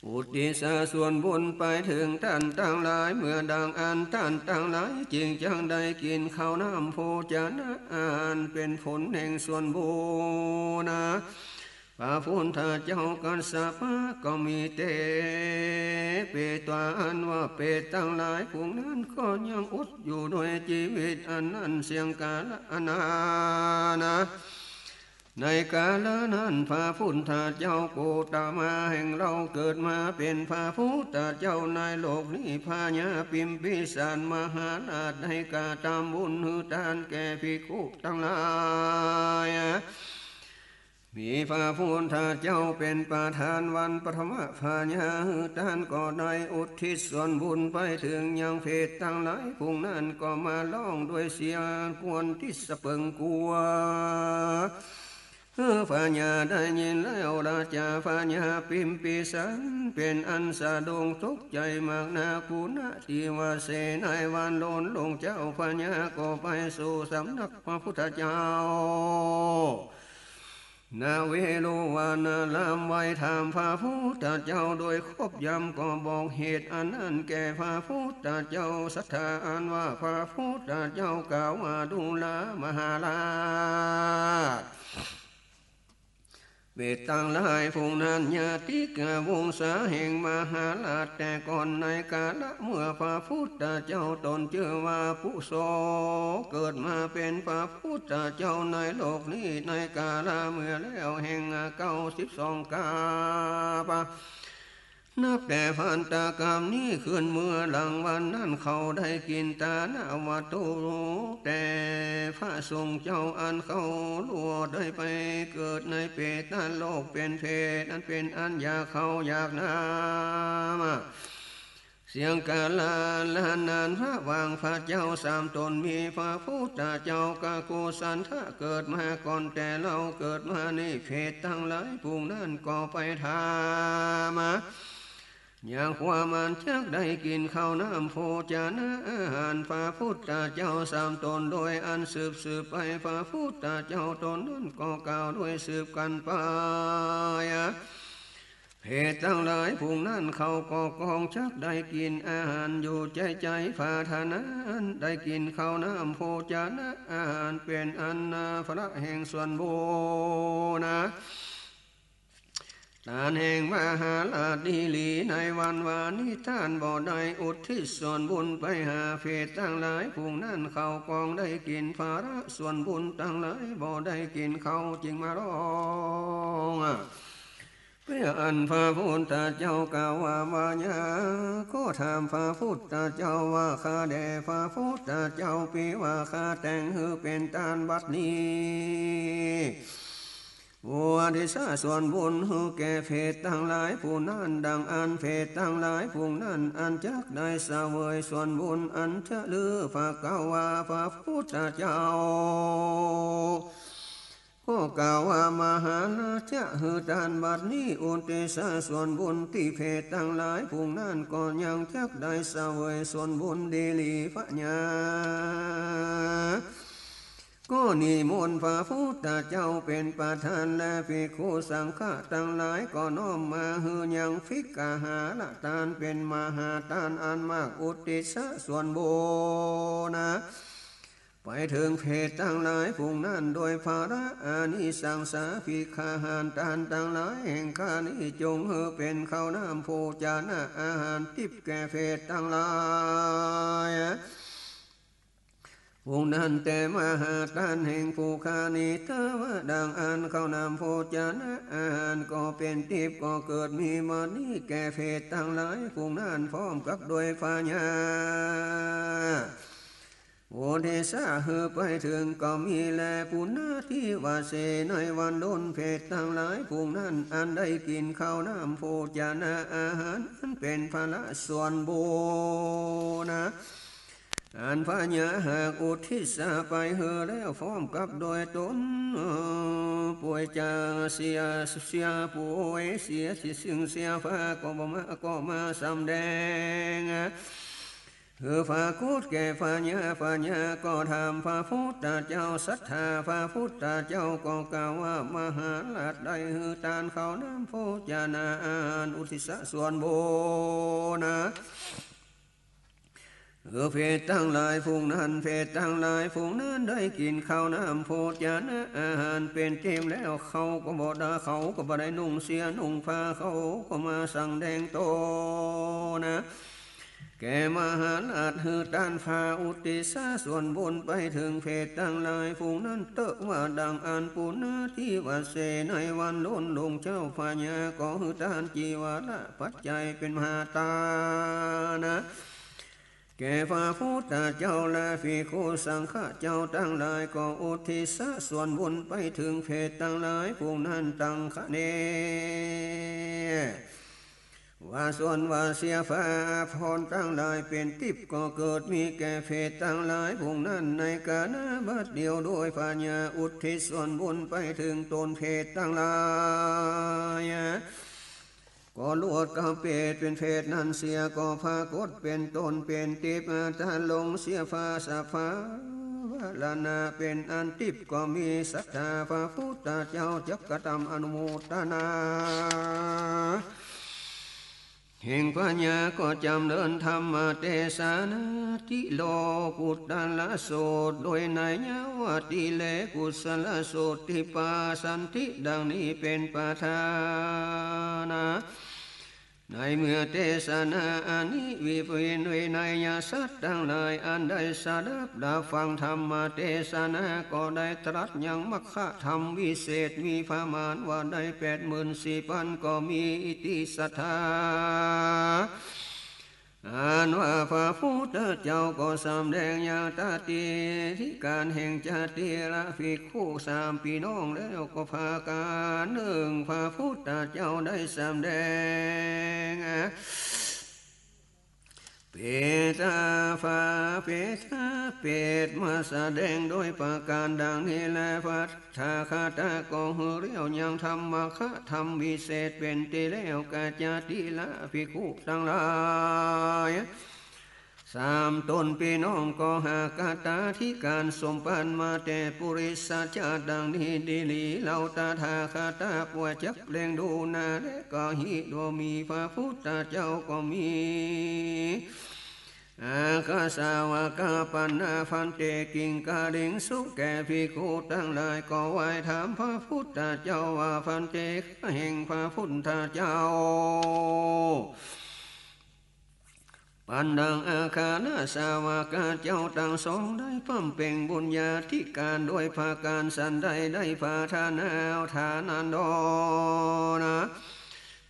อุทิศส่วนบุญไปเถิงต้านตังหลาย เมื่อดังอันต้านตังหลายจึงจักได้กิ๋นข้าวน้ำโภจนะอาหารเป๋นผลแห่งส่วนบุญนะ พระพุทธเจ้ากัสสปะก็มีเต เปตา อันว่าเปตตังหลายฝูงนั้นก็ยังอดอยู่โดยจีวิตอันนั้นเสี้ยงกาละอันนานนะ ในกาละนั้นพระพุทธเจ้าโกตมะแห่งเฮาเกิดมาเป๋นพระพุทธเจ้าในโลกนี้ พญาปิมปิสารมหาราชได้กระตำบุญหื้อตานแก่ภิกขุตังหลาย มีพระพุทธเจ้าเป๋นประธานวันปฐมะ พญาหื้อตานก็ได้อุทิศส่วนบุญไปเถิงยังเปตตังหลายฝูงนั้นก็มาฮ้องด้วยเสียงกวนทิศเปิงกัว เออ พญาได้ยินแล้ว ราชาพญาพิมพิสาร เป๋นอันสะดุ้งตกใจ๋มากนัก ปุณณทิวาเส ในวันโล้น องค์เจ้าพญาก็ไปสู่สำนักพระพุทธเจ้า ณ เวฬุวันนาราม ไหว้ถามพระพุทธเจ้าโดยครบย่ำ ก็บอกเหตุอันนั้นแก่พระพุทธเจ้า สัตถาอันว่าพระพุทธเจ้ากล่าวว่า ดูรา มหาราช เปรตตังหลายฝูงนั้น ญาติกะวงศาแห่งมหาราชแต่ก่อน ในกาละเมื่อพระพุทธเจ้าตนจื้อว่าปุโส เกิดมาเป๋นพระพุทธเจ้าในโลกนี้ ในกาละเมื่อแล้วแห่งเก้าสิบสองกัปปะ นับแต่พันตะกัปนี้ขึ้น เมื่อหลังวันนั้นเขาได้กิ๋นตานะวัตถุ แต่พระสงฆ์เจ้าอันเขาหลวงได้ไปเกิดในเปรตโลก เป๋นเปรตอันเป๋นอันอยากข้าวอยากน้ำ เสี้ยงกาละนาน พระหว่างพระเจ้าสามต๋น มีพระพุทธเจ้ากับโกศัณฑะเกิดมาก่อนแต่เล่า เกิดมานี้ เปรตตังหลายฝูงนั้นก็ไปถาม อย่างความอันจักได้กิ๋นข้าวน้ำโภชนะอาหาร พระพุทธเจ้าสามต๋นโดยอันสืบสืบไป พระพุทธเจ้าต๋นนั้นก็กล่าวโดยสืบกั๋นไป เปรตตังหลายฝูงนั้นเขาก็กองจักได้กิ๋นอาหารอยู่ใจ๋ใจ๋ ปรารถนาอันได้กิ๋นข้าวน้ำโภชนะอาหาร เป๋นอันนาพละแห่งส่วนบุญนะ ต้านแห่งมหาราชดีหลี ในวันวานี้ต้านบ่ได้อุทิศส่วนบุญไปหาเปรตตังหลายฝูงนั้น เขากองได้กิ๋นภาระส่วนบุญตังหลาย บ่ได้กิ๋นเขาจึงมาร้อง เปรียอันพระพุทธเจ้ากล่าวว่า มายัง ก็ถามพระพุทธเจ้าว่า ข้าแด่พระพุทธเจ้า ปีว่าข้าแต่งหื้อเป๋นต้านบัดนี้ อุทิศส่วนบุญหื้อแก่เปรตตังหลายฝูงนั้น ดังอันเปรตตังหลายฝูงนั้น อันจักได้เสวยส่วนบุญอันจะลือ ภะคะวา พระพุทธเจ้า ก็กล่าวว่า มหาราชะ หื้อต้านบัดนี้ อุทิศส่วนบุญตี้เปรตตังหลายฝูงนั้น ก็ยังจักได้เสวยส่วนบุญดีหลี พญา ก็นิมนต์พระพุทธเจ้าเป๋นประธาน และภิกขุสังฆะตังหลายก็น้อมมาหื้อยังภิกขหาระตาน เป๋นมหาตานอันมาก อุทิศส่วนบุญนะ ไปเถิงเปรตตังหลายฝูงนั้น โดยผละอานิสังสา ภิกขหาระตานตังหลายแห่งข้านี้ จงหื้อเป๋นข้าวน้ำโภชนะอาหารติ๊บแก่เปรตตังหลาย ฝูงนั้น แต่มหาตานแห่งผู้ข้านี้เทอ ว่าดังอั้น ข้าวน้ำโภชนะอาหารก็เป๋นติ๊บ ก็เกิดมีมานี้แก่เปรตตังหลายฝูงนั้น พร้อมกับโดยพญา อุทิศหื้อไปเถิงก็มีแล ปุณณทิวาเส ในวันโน้น เปรตตังหลายฝูงนั้น อันได้กิ๋นข้าวน้ำโภชนะอาหาร อันเป๋นผละส่วนบุญนะ อันพญาหากอุทิศไปหื้อแล้ว พร้อมกับโดยตน ป่วยจะเสีย เสียป่วย เสียสิ่งเสียฟ้าก็บ่มา ก็มาสำแดง หื้อปรากฏแก่พญา พญาก็ถามพระพุทธเจ้า สัตถา พระพุทธเจ้าก็กล่าวว่า มหาราชได้หื้อตานข้าวน้ำโภชนะอาหาร อุทิศส่วนบุญนะ เออ เปรตตังหลายฝูงนั้น เปรตตังหลายฝูงนั้นได้กิ๋นข้าวน้ำโภชนะอาหารเป๋นเต็มแล้ว เขาก็บ่ได้ เขาก็บ่ได้นุ่งเสี้ยนุ่งผ้า เขาก็มาสำแดงตนนะ แก่มหาราชหื้อตานผ้าอุทิศส่วนบุญไปเถิงเปรตตังหลายฝูงนั้นเต๊อะ ว่าดังอั้น ปุณณทิวาเส ในวันโน้น องค์เจ้าพญาก็หื้อตานจีวรปัจจัยเป๋นมหาตานะ แก่พระพุทธเจ้าและภิกขุสังฆะเจ้าตังหลาย ก็อุทิศส่วนบุญไปเถิงเปรตตังหลายฝูงนั้นตังคะเน ว่าส่วนว่าเสียฟ้าฝนตังหลายเป๋นติ๊บ ก็เกิดมีแก่เปรตตังหลายพวกนั้น ในก๋าละบัดเดี่ยว โดยปัญญาอุทิศส่วนบุญไปเถิงต๋นเปรตตังหลาย ก็ลวดก๋ำเปรตเป๋นเปรตนั้นเสีย ก็ปรากฏเป๋นต๋นเป๋นติ๊บ ตะลงเสียฟ้าสภาวะละนาเป๋นอันติ๊บ ก็มีศรัทธาพระพุทธเจ้าจักกระทำอนุโมทนา แห่งปัญญาก็จ๋ำเริญธรรมเตสนาตี้โลกุตตรสูตร โดยนัยยะว่าตี้เลกุสลสูตร ตี้ปาสันธิ ดังนี้เป๋นประธานะ ในเมื่อเตสนาอันนี้ วิปวินวินัยสัตว์ตังหลายอันได้สดับรับฟังธรรมเตสนา ก็ได้ตรัสยังมรรคธรรมวิเศษ มีประมาณว่าได้แปดหมื่นสี่ปัน ก็มีอิติศรัทธา อันว่าพระพุทธเจ้าก็สำแดงยังตติฏฐิการแห่งจาติละภิกขุสามปี้น้องแล้ว ก็ประก๋านนึ่ง พระพุทธเจ้าได้สำแดง เปตา พระเปตาเปรตมาแสดงโดยประก๋านดังนี้แล พระตถาคตะก็หื้อเลี้ยวยังธรรมะคะธรรมวิเศษเป๋นตี้แล้ว แก่จาติละภิกขุตังหลาย สามต๋นปี้น้องก็หากตติฏฐิการสมปันมาแต่ปุริสชาติดังนี้ดีหลี เฮาตถาคตะผู้จักเล็งดูนาแล ก็หิโดมี พระพุทธเจ้าก็มี อาคาสาวกะปัณณา ภันเต กิงการิงสุ แก่ภิกขุตังหลายก็ไหว้ถามพระพุทธเจ้าว่า ภันเต ข้าแห่งพระพุทธเจ้า ปันดังอาคาสาวกะเจ้าตังสองได้บำเพ็งบุญญาธิการโดยประก๋านสันใด ได้พระทานาฐานันดรนะ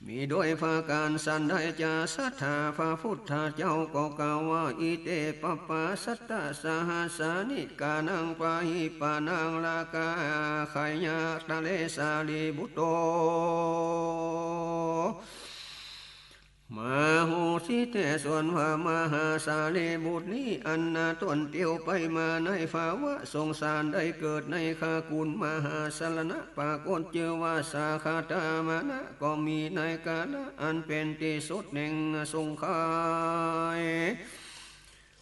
มีโดยประก๋านสันใด จาศรัทธาพระพุทธเจ้าก็กล่าวว่า อิเต ปปาสัตตะสหัสสานิ กานัง ปะหิปะนัง ลากา ขายา ตะเล สารีบุตโต มาโหสิ แต่ส่วนว่ามหาสารีบุตรนี้ อันนาต้นเตียวไปมาในภาวะสงสาร ได้เกิดในคกุลมหาสรณะ ปรากฏจื้อว่าสาคตามรณะ ก็มีในกาละอันเป๋นตี้สุดแห่งสงไขย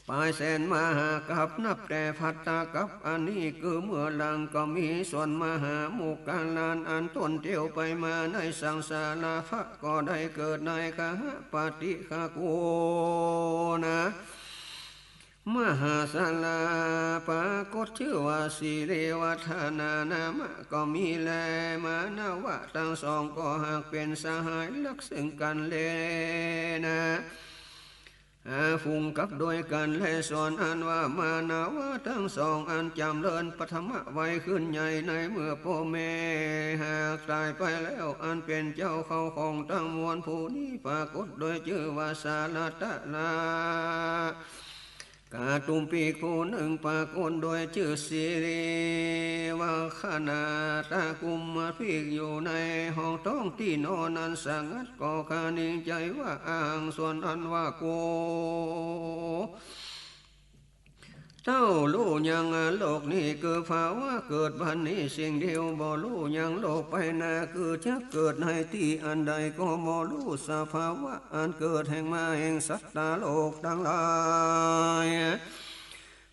ปายแสนมหากัป นับแต่ภัตตากัป อันนี้คือเมื่อหลัง ก็มีส่วนมหาโมคคัลลาน อันต้นเตียวไปมาในสังสารภะ ก็ได้เกิดในคหปติคกุลนะ มหาสารา ปรากฏจื้อว่าสิริวัฒนานามะ ก็มีแล มานวะตังสองก็หากเป๋นสหายฮักซึ่งกั๋นแลนะ อา ฝูงกั๋นโดยกั๋นแล ส่วนอันว่ามานวะตังสองอันจ๋ำเริญปฐมวัยขึ้นใหญ่ ในเมื่อป้อแม่หากต๋ายไปแล้ว อันเป๋นเจ้าเข้าของตังมวลผู้นี้ ปรากฏโดยจื้อว่าสารัตตะละ กะตุมปีกผู้นึ่ง ปรากฏโดยจื้อสิริวัฒนาตะกุมมาพีก อยู่ในห้องท้องตี้นอนอันสงัด ก็คะนิงใจ๋ว่า อะหัง ส่วนอันว่ากู เต้าฮู้ยังโลกนี้คือภาวะเกิดบัดนี้สิ่งเดียว บ่ฮู้ยังโลกไปหน้าคือจักเกิดในตี้อันใดก็บ่ฮู้ สภาวะอันเกิดแห่งมาแห่งสัตตโลกตังหลาย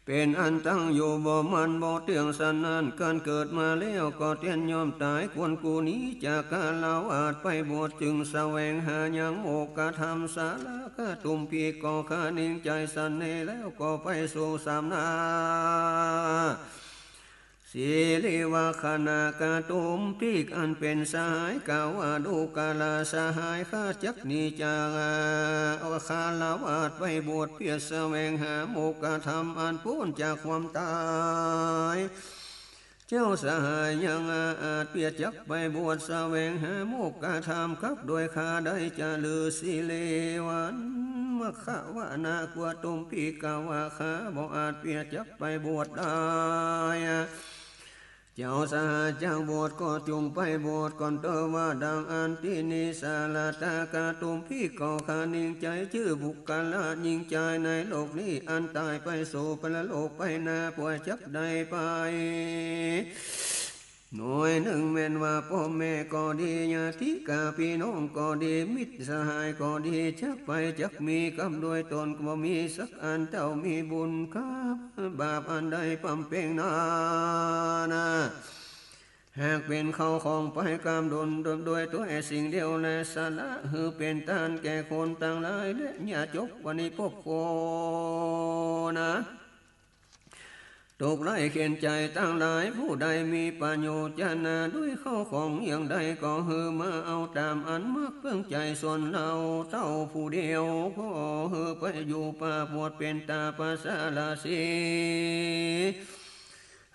เป๋นอันตั้งอยู่บ่มั่นบ่เตี้ยงสันนั้น ก๋านเกิดมาแล้วก็เตี้ยย่อมต๋าย ควรกู๋หนีจากฆราวาสไปบวช จึงแสวงหายังโมกขธรรม สาระกะตุมปีกก็คะนิงใจ๋สันนี้แล้ว ก็ไปสู่สามนา สิริวัฒนากะตุมปีก อันเป๋นสหายกาวาดูกราสหาย ข้าจักหนีจากฆราวาสไปบวช เปื้อแสวงหาโมกขธรรมอันป๊นจากความต๋าย เจ้าสหายยังอาจเปื้อจักไปบวชแสวงหาโมกขธรรมกับโดยข้าได้จะลือ สิริวัฒนากะตุมปีกะว่า ข้าบ่อาจเปื้อจักไปบวชได้ เจ้าสหายจักบวชก็จุ่งไปบวชก่อนเต๊อะ ว่าดังอั้น ตี้นี้สหรัตถกะตุมภิกขุก็นิ่งใจ๋ จื้อบุคคละยิ่งใจ๋ในโลกนี้ อันต๋ายไปสู่ปรโลกไปนา เปื้อจักได้ไป หน่วยนึ่งแม่นว่าป้อแม่ก็ดี ญาติกาปี้น้องก็ดี มิตรสหายก็ดี จักไปจักมีกำด้วยต๋นก็บ่มีสักอัน เต้ามีบุญกับบาปอันได้บำเพ็งนานา หากเป๋นเข้าของไปกำดนด้วยตวยสิ่งเดียวแล สละหื้อเป๋นตานแก่คนตังหลาย และอย่าจบวันนี้พบโคนา ตกไร้เข็ญใจ๋ตังหลาย ผู้ใดมีปัญโญจนะด้วยเข้าของอย่างใด ก็หื้อมาเอาต๋ามอันมักเปื้องใจ๋ ส่วนเฮาเต้าผู้เดียว ก็หื้อไปอยู่ป่าบวชเป๋นตาปสารสี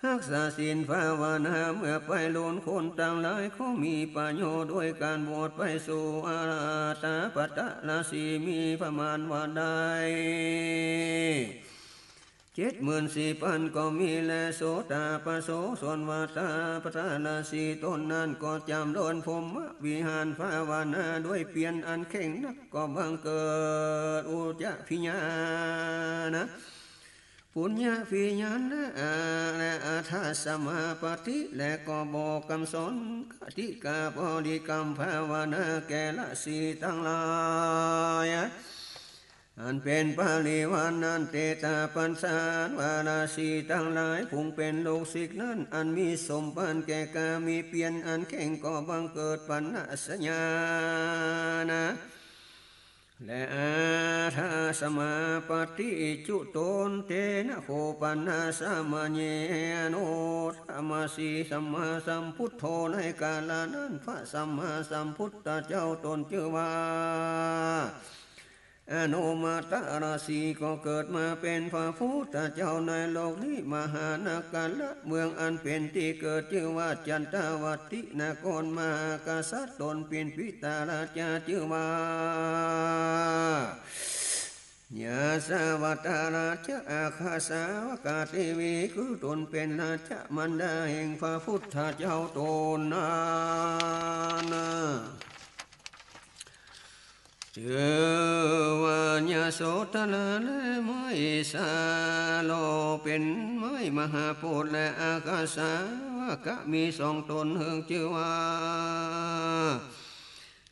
ฮักษาศีลภาวนา เมื่อไปล้นคนตังหลาย ก็มีปัญโญด้วยก๋านบวชไปสู่อรหัตตปสารสี มีประมาณว่าได้ เจ็ดหมื่นสี่ปันก็มีแล โสตาปโส ส่วนว่าตาปสารสีต๋นนั้น ก็จ๋ำเริญพรหมวิหารภาวนาด้วยเปียรอันเข่งนัก ก็บังเกิดอุจจาภิญญาณ ปุญญาภิญญาณ และอาถสมาปฏิ และก็บอกกำสอนคติกาบริกรรมภาวนาแก่ฤๅษีตังหลาย อันเป๋นปริวารนั้น เตตาปัสสะ ว่าฤๅษีตังหลาย ผู้เป๋นลูกศิษย์นั้น อันมีสมบัติแก่กล้า มีเปียรอันเข่ง ก็บังเกิดปัญญาณ และอาถสมาปฏิ จุโตนเตนะ โข ปัญญาสมะเย อนุตตมสี สัมมาสัมพุทโธ ในกาละนั้น พระสัมมาสัมพุทธเจ้าต๋นจื้อว่า อนุมาตฤๅษี ก็เกิดมาเป๋นพระพุทธเจ้าในโลกนี้ มหานครเมืองอันเป๋นตี้เกิดจื้อว่าจันตวัตตินคร มหากษัตริย์ต๋นปิณฑิตราชาจื้อว่า ยาสวัตถราชา อาคาสาวกาเตวี คือต๋นเป๋นราชมารดาแห่งพระพุทธเจ้าต๋นนั้น จื้อว่ายโสธรา และไม้สาโล เป๋นไม้มหาโพธิ์ และอาคาสาวกะมีสองต๋น เฮิงจื้อว่า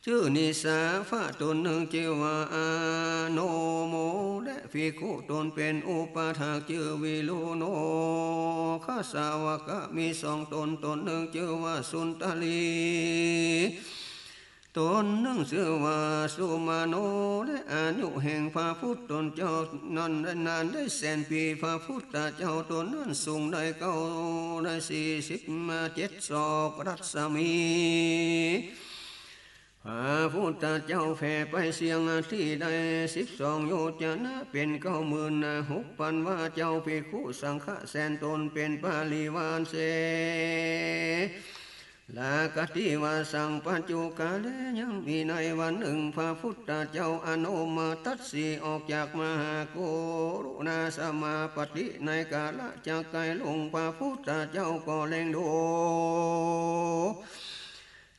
จื้อนิสสาฟะ ต๋นนึ่งจื้อว่าอโนโม และภิกขุต๋นเป๋นอุปถากจื้อวิรุโณ คสาวกะมีสองต๋น ต๋นนึ่งจื้อว่าสุนทรี ต๋นนึ่งจื้อว่าสุมาโณ และอายุแห่งพระพุทธเจ้านั้นได้นานได้แสนปี๋ พระพุทธเจ้าต๋นนั้นสูงได้เก้าได้สี่สิบเจ็ดศอกรัศมี พระพุทธเจ้าแผ่ไปเสี้ยงตี้ได้สิบสองโยจนะ เป๋นเก้าหมื่นหกปันวา เจ้าภิกขุสังฆะแสนต๋นเป๋นปริวารเสนา คติวาสัง ปัจจุกาเล ยังมีในวันนึ่ง พระพุทธเจ้าอโนมตัสสี ออกจากมหากุรุณาสมาปฏิ ในกาละจักใก้ลุง พระพุทธเจ้าก็เล็งดู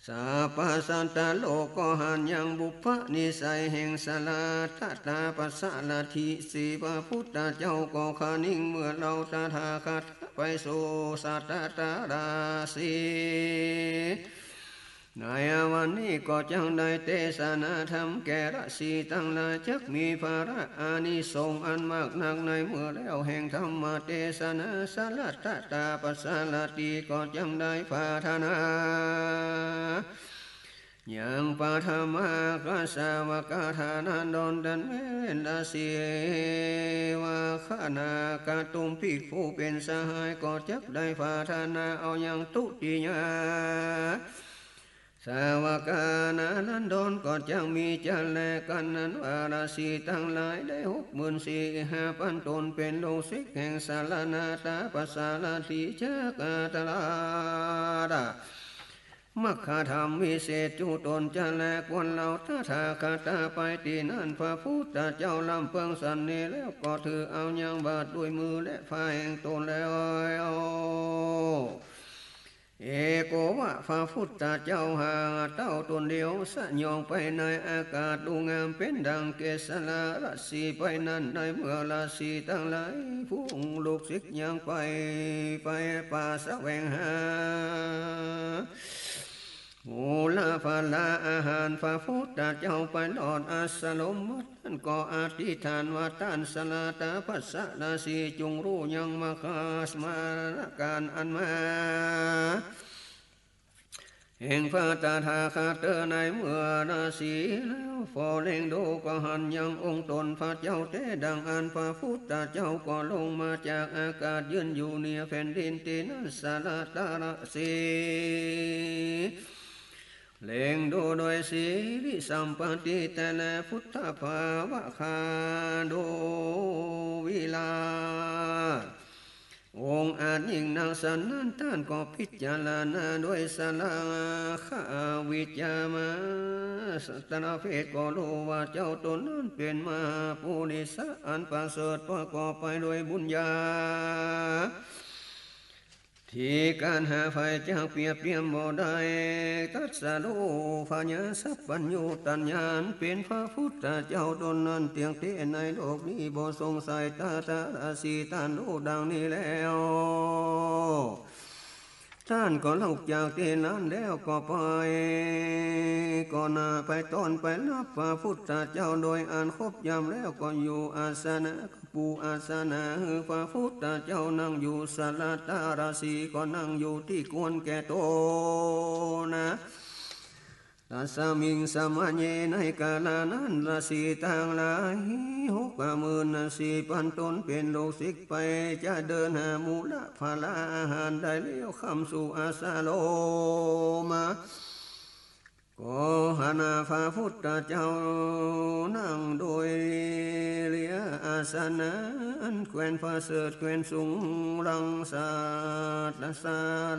สัพพะสัตตโลก ก็หันยังบุพนิสัยแห่งสหรัตถปสารถีสี พระพุทธเจ้าก็คะนิง เมื่อเฮาตถาคตไปสู่สัตตราสี ในวันนี้ก็จักได้เตสนาธรรมแก่ฤๅษีตังหลาย จักมีผละอานิสงส์อันมากนัก ในเมื่อแล้วแห่งธรรมเตสนา สหรัตถปสารถีก็จักได้ปรารถนา ยังปฐมากสาวกะทานันดร ตันเวรสีวาคณากะตุมภิกขุเป๋นสหาย ก็จักได้ปรารถนาเอายังทุติยา สาวกะนานันดร ก็จักมีจะแลกั๋นนั้นว่า ฤๅษีตังหลายได้หกหมื่นสี่ห้าปันต๋น เป๋นลูกศิษย์แห่งสหรัตถปสารถี จักตรัส มัคคธรรมวิเศษจุตนจะแล ควรเฮาตถาคตไปตี้นั้น พระพุทธเจ้าลำเปิงสันนี้แล้ว ก็ถือเอายังบาตรด้วยมือและผ้าแห่งต๋นแล้ว เอโกวะ พระพุทธเจ้าหาเต้าต๋นเดียว สยองไปในอากาศ ดูงามเป๋นดั่งเกสาราสีไปนั้น ในเมื่อราศีตังหลาย ฝูงลูกศิษย์ยังไป ไปป่าแสวงหา มูลฝลาอาหาร พระพุทธเจ้าไปฮอดอาสรมวัด นั้นก็อธิษฐานว่า ต้านสลาตาปัสสะราศี จุ่งฮู้ยังมหาสมณการอันมาแห่งพระตถาคตในเมื่อราศีแล้ว ผ่อเล็งดูก็หันยังองค์ต๋นพระเจ้าแต๊ดังอั้น พระพุทธเจ้าก็ลงมาจากอากาศ ยืนอยู่เหนือแผ่นดินตี้นั้น สลาตาราศี เล็งดูโดยสิริสัมปัตติแต๊แล พุทธภาวะคาดูวิราช องค์อาจยิ่งนักสันนั้น ต้านก็พิจารณาโดยสลาคาวิจจามาสตรเภท ก็ฮู้ว่าเจ้าต๋นนั้นเป๋นมหาปุริสะอันประเสริฐ ประกอบไปโดยบุญญา ตี้ก๋านหาใผจักเปียบเตียมบ่ได้ ตรัสฮู้ผญาสัพพัญญูตญาอันเป๋นพระพุทธเจ้าต๋นนั้นเตี้ยงแต๊ในโลกนี้ บ่สงสัย ตาตาราศีต้านฮู้ดังนี้แล้ว ต้านก็ลุกจากตี้นั้นแล้วก็ไป ก็หน้าไปต้อนไปฮับพระพุทธเจ้า โดยอันครบยามแล้วก็อยู่อาสนะ ปูอาสนะหื้อพระพุทธเจ้านั่งอยู่ สลาตาราศีก็นั่งอยู่ตี้ควรแก่ต๋นนะ ตัสมิงสมัยเย ในกาละนั้น ราศีตังหลายหกหมื่นสี่ปันต๋นเป๋นลูกศิษย์ไป จะเดินหามูลฝลาอาหารได้แล้ว ค่ำสู่อาสรม ก็หันหน้าพระพุทธเจ้านั่งโดยเหลืออาสนะอันแควนประเสริฐแควนสูง ดังสัตว์ส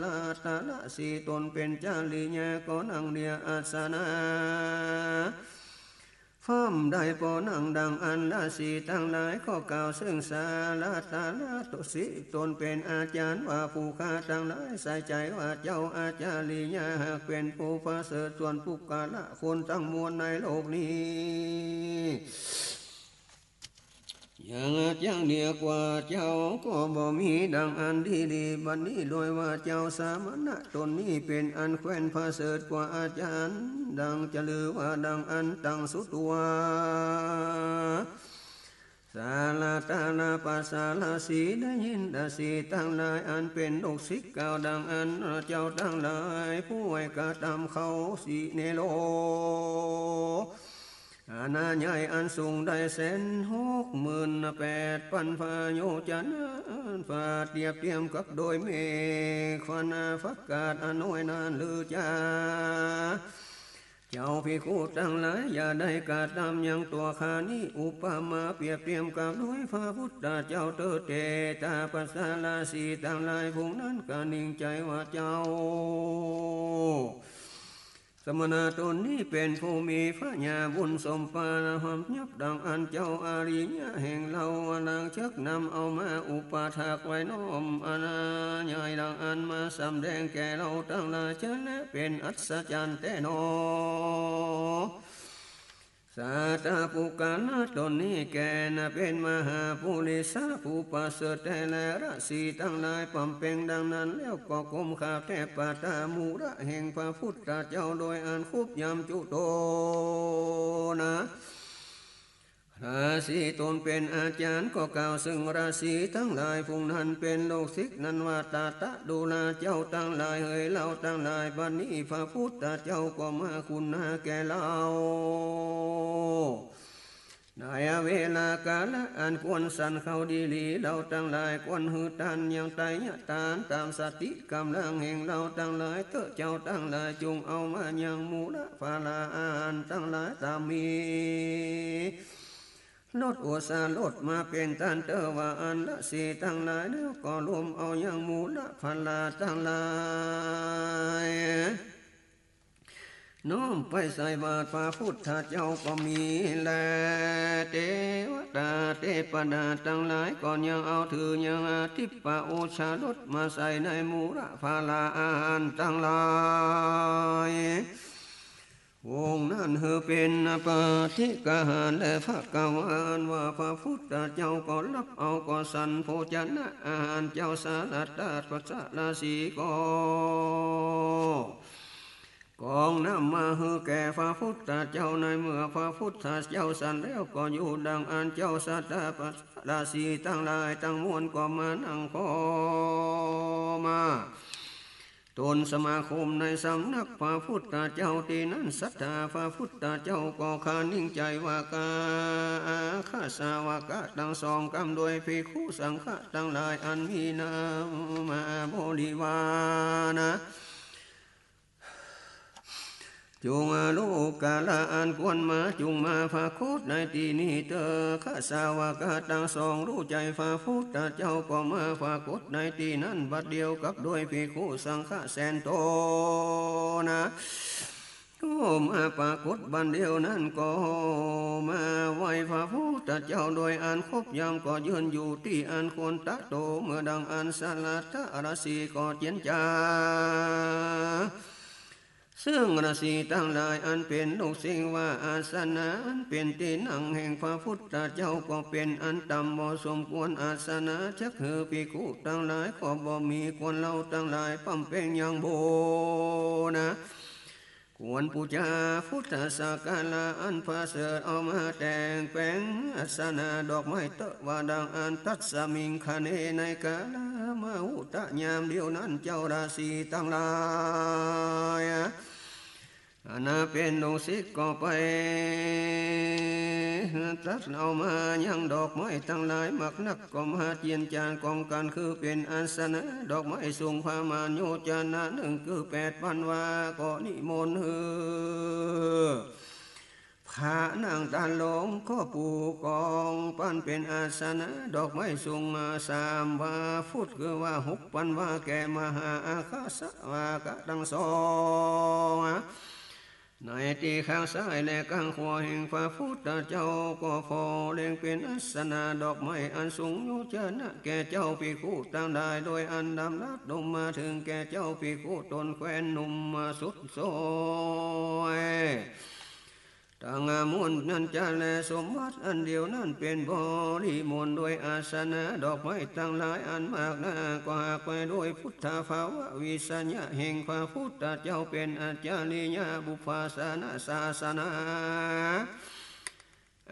ลาตาราศีต๋นเป๋นจริยา ก็นั่งเหลืออาสนะ พร่ำได้ปอนั่งดังอั้น ราศีตังหลายก็กล่าวเซิ่งสลาตาราศีต๋นเป๋นอาจ๋ารย์ว่า ผู้ข้าตังหลายใส่ใจ๋ว่าเจ้าอาจ๋าริยะหากเป๋นผู้ประเสริฐส่วนปุคคละคนตังมวลในโลกนี้ ยังอาจ๋ารย์เหนือกว่าเจ้าก็บ่มีดังอั้นดีหลี บัดนี้โดยว่าเจ้าสมณะต๋นนี้เป๋นอันแควนประเสริฐกว่าอาจ๋ารย์ ดังจะลือว่าดังอั้นตังสุตวา สลาตาราปัสสะราศีได้ยินราศีตังหลายอันเป๋นลูกศิษย์กล่าวดังอั้น เจ้าตังหลายผู้ไหว้กระตำเขาสิเนโร อาณาใหญ่อันสูงได้แสนหกหมื่นแปดปันพโยจนะ อันปราบเตียบเตียมกับโดยเมฆฝนฟ้าอากาศอันน้อยนั้นหรือจา เจ้าภิกขุตังหลายอย่าได้กระตำยังตั๋วข้านี้ อุปมาเปรียบเตียมกับโดยพระพุทธเจ้าเต๊อะ ตาตาปัสสะราศีตังหลายฝูงนั้นก็นิ่งใจ๋ว่าเจ้า สมณะต๋นนี้เป๋นผู้มีพระญาบุญสมปรารถนา หวังยับดังอั้นเจ้าอาริยะแห่งเฮา หลังจักนำเอามาอุปถากไหว้น้อม อาณาใหญ่ดังอั้นมาสำแดงแก่เฮาตังหลาย จะแลเป๋นอัศจรรย์แต๊หนอ สัตตปุคคละต๋นนี้แก่นเป๋นมหาปุริสะผู้ประเสริฐแต๊แล ราศีตังหลายปำเป๋งดังนั้นแล้วก็ก้มกราบแต๊ปะตามูระแห่งพระพุทธเจ้า โดยอันครบยามจุโตนะ ราศีต๋นเป๋นอาจ๋ารย์ก็กล่าวเซิ่งราศีตังหลายฝูงนั้นเป๋นลูกศิษย์นั้นว่า ตถะ ดูราเจ้าตังหลายเหย เฮาตังหลายบัดนี้พระพุทธเจ้าก็มาคุณนาแก่เฮา ในเวลากาละอันควรสันเข้าดีหลี เฮาตังหลายควรหื้อตานยังไตยตานต๋ามสติก๋ำลังแห่งเฮาตังหลายเต๊อะ เจ้าตังหลายจุ่งเอามายังมูลฝลาอาหารตังหลายต๋ามมี รสโอชารสมาเป๋นตานเต๊อะว่าอั้น ราศีตังหลายแล้วก็รวมเอายังมูลฝลาตังหลาย น้อมไปใส่บาตรพระพุทธเจ้าก็มีแล เตวตาเตปดาตังหลายก็ยังเอาถือยังอาทิปโอชรสมาใส่ในมูลพาหาอาหารตังหลาย องค์นั้นหื้อเป๋นปาฏิกาหารแล ภะคะวาอันว่าพระพุทธเจ้าก็ฮับเอาก็สันโภชนะอาหารเจ้าสารัตถะปัสสะราศีก็ กองน้ำมาหื้อแก่พระพุทธเจ้า ในเมื่อพระพุทธเจ้าสันแล้วก็อยู่ดังอั้น เจ้าสัตตะปัสสะราศีตังหลายตังมวลก็มานั่งขอมาตนสมาคมในสำนักพระพุทธเจ้า ตี้นั้นศรัทธาพระพุทธเจ้าก็คะนิงใจ๋ว่า กาคสาวกะตังสองกำด้วยภิกขุสังฆะตังหลายอันมีนามมาบริวานะ จุงลูกหลานอันควรมาจุงมาปรากฏในตี้นี้เตอะ คสาวกะตังสองฮู้ใจ๋พระพุทธเจ้าก็มาปรากฏในตี้นั้นบัดเดียวกับด้วยภิกขุสังฆะแสนโตนะ ก็มาปรากฏบัดเดียวนั้นก็มาไหว้พระพุทธเจ้าโดยอันครบยาม ก็ยืนอยู่ตี้อันควรตะโต เมื่อดังอั้นสารัตถะราศีก็เจียรจา ซึ่งราศีตังหลายอันเป๋นลูกศิษย์ว่า อาสนะอันเป๋นตี้นั่งแห่งพระพุทธเจ้าก็เป๋นอันต่ำบ่สมควร อาสนะจักหื้อภิกขุตังหลายก็บ่มี ควรเฮาตังหลายปำเป๋งยังบ่นะ ควรปู๋จาพุทธสักการะอันประเสริฐ เอามาแต่งแป๋งอาสนะดอกไม้เต๊อะ ว่าดังอั้น ตัสมิงขเณ ในกาลมหุตะยามเดียวนั้น เจ้าราศีตังหลาย อันเป๋นลูกศิษย์ก็ไปตัดเอามายังดอกไม้ตังหลายมากนัก ก็มาเจียรจากองกั๋น คือเป๋นอาสนะดอกไม้สูงประมาณโยจนะนึ่ง คือแปดปันวา ก็นิมนต์หื้อพระนั่งตานลง ก็ปู๋กองปันเป๋นอาสนะดอกไม้สูงสามวาพุทธ คือว่าหกปันวา แก่มหาอาคัสสาวกะตังสอง ในตี้ข้างซ้ายและข้างขวาแห่งพระพุทธเจ้า ก็ผ่อเล็งเป๋นอาสนะดอกไม้อันสูงโยจนะ แก่เจ้าภิกขุตังหลาย โดยอันดำรัสลงมาเถิงแก่เจ้าภิกขุต๋นแควนหนุ่มสุดสวย ตังมวลนั้นจะแล สมบัติอันเดียวนั้นเป๋นบริมณฑลด้วยอาสนะดอกไม้ตังหลายอันมากหน้า ก็หากไปด้วยพุทธภาวะวิสยะแห่งพระพุทธเจ้า เป๋นอาจาริยบุพพาสนะศาสนา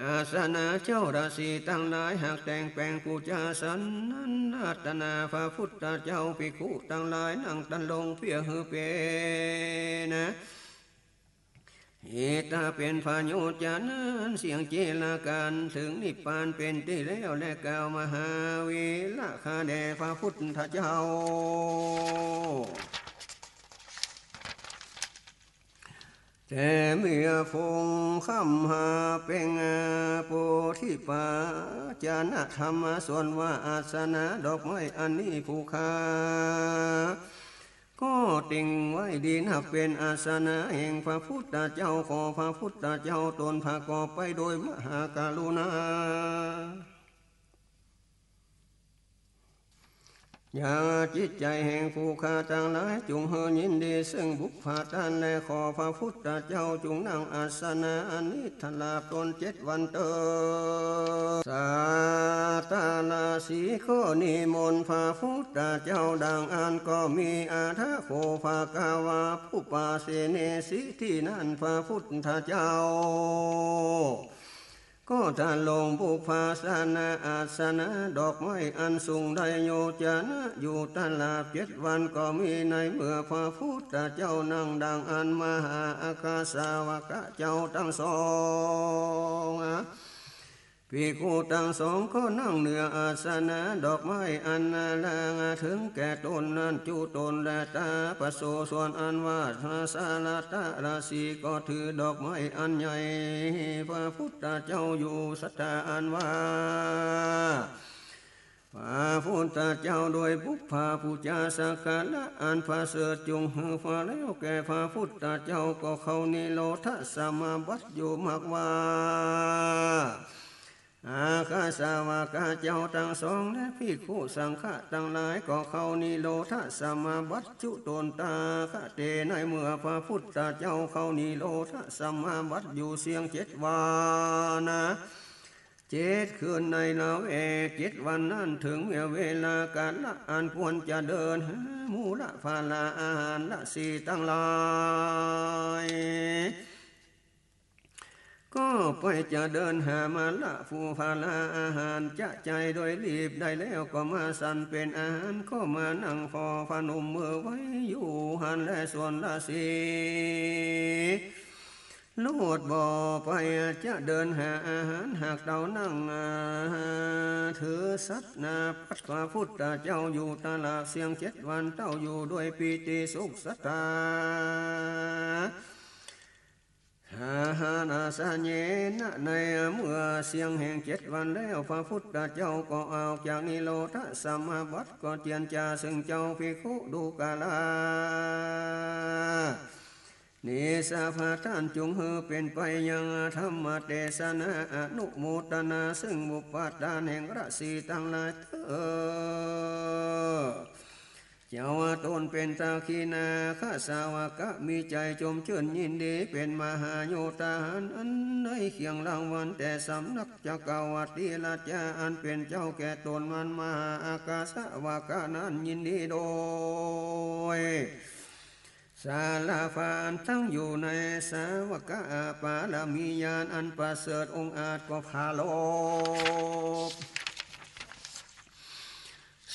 อาสนะเจ้าราศีตังหลาย หากแต่งแป๋งปู๋จาสรรเสริญอาราธนาพระพุทธเจ้า ภิกขุตังหลายนั่งตานลงเปียหื้อเป๋น เหตุเป๋นประโยชน์จะนั้นเสี้ยงเจรกาเถิงนิพพานเป๋นตี้แล้ว และกล่าวมหาวิระคาแด่พระพุทธเจ้า แต่เมื่อฟงค่ำหาเป๋งโพธิปัจจนธรรมส่วนว่าอาสนะดอกไม้อันนี้ผู้ข้า ก็เต็งไว้ดีนัก เป๋นอาสนะแห่งพระพุทธเจ้า ขอพระพุทธเจ้าตนประกอบไปโดยมหากรุณา อย่าจิตใจ๋แห่งผู้ข้าตังหลายจุ่งหื้อยินดีซึ่งบุพพาทาน และขอพระพุทธเจ้าจุ่งนั่งอาสนะอันนี้ ตลอดตนเจ็ดวันเต๊อะ สัตตราศีก็นิมนต์พระพุทธเจ้าดังอั้น ก็มีอัฏฐะโข ภควาปุปปาเสเนสิ ตี้นั้นพระพุทธเจ้า ก็ตรัสลงบุพพาสนะอาสนะดอกไม้อันสูงได้โยจนะอยู่ตลอดเจ็ดวัน ก็มีในเมื่อพระพุทธเจ้านั่งดังอั้น มหาอาคัสสาวกะเจ้าตังสอง ภิกขุตังสองก็นั่งเหนืออาสนะดอกไม้อันละเถิงแก่ตนนั้นจุตนและตาประโสส่วนอันว่าสารัตตราศีก็ถือดอกไม้อันใหญ่ พระพุทธเจ้าอยู่ศรัทธาอันว่า พระพุทธเจ้าโดยบุพพาปู๋จาสักการะอันประเสริฐ จุ่งหื้อฟ้าแล้วแก่พระพุทธเจ้า ก็เข้านิโรธสมาบัติอยู่มากว่า อาคัสสาวกะเจ้าตังสอง และภิกขุสังฆะตังหลาย ก็เข้านิโรธสมาบัติจุตนตาคะเต ในเมื่อพระพุทธเจ้าเข้านิโรธสมาบัติอยู่เสี้ยงเจ็ดวันนะ เจ็ดคืนในละแวกเจ็ดวันนั้น เถิงเมื่อเวลากาละอันควรจะเดินหามูลฟลาอาหารราศีตังหลาย ก็ไปจะเดินหามาละฟูฟลาอาหารจะใจ๋โดยรีบได้แล้ว ก็มาสันเป๋นอาหาร ก็มานั่งผ่อผนมมือไว้อยู่หั้นแล ส่วนราศี โลดบ่ไปจะเดินหาอาหาร หากเต้านั่งถือสัตย์นาปัดพระพุทธเจ้าอยู่ตลอดเสี้ยงเจ็ดวัน เต้าอยู่ด้วยปีติสุขสัตตา หาหานาสะเยนะ ในเมื่อเสี้ยงแห่งเจ็ดวันแล้ว พระพุทธเจ้าก็ออกจากนิโรธสมาบัติ ก็เจียรจาซึ่งเจ้าภิกขุดูกรา เณสะ พระต้านจุ่งหื้อเป๋นไปยังธรรมเตสนา อนุโมตนาซึ่งบุพพาตานแห่งราศีตังหลายเต๊อะ เจ้าว่าตนเป๋นทักขิณาคะสาวกะ มีใจ๋จมจื้นยินดี เป๋นมหาโยธาหาร อันได้เคียงรางวัลแต่สำนักจักรวรรดิราชา อันเป๋นเจ้าแก่ต๋นมัน มหาอาคัสสาวกะนั้นยินดีโดย สาราพานตั้งอยู่ในสาวกะปารมีญาณอันประเสริฐองอาจก็ปรารภ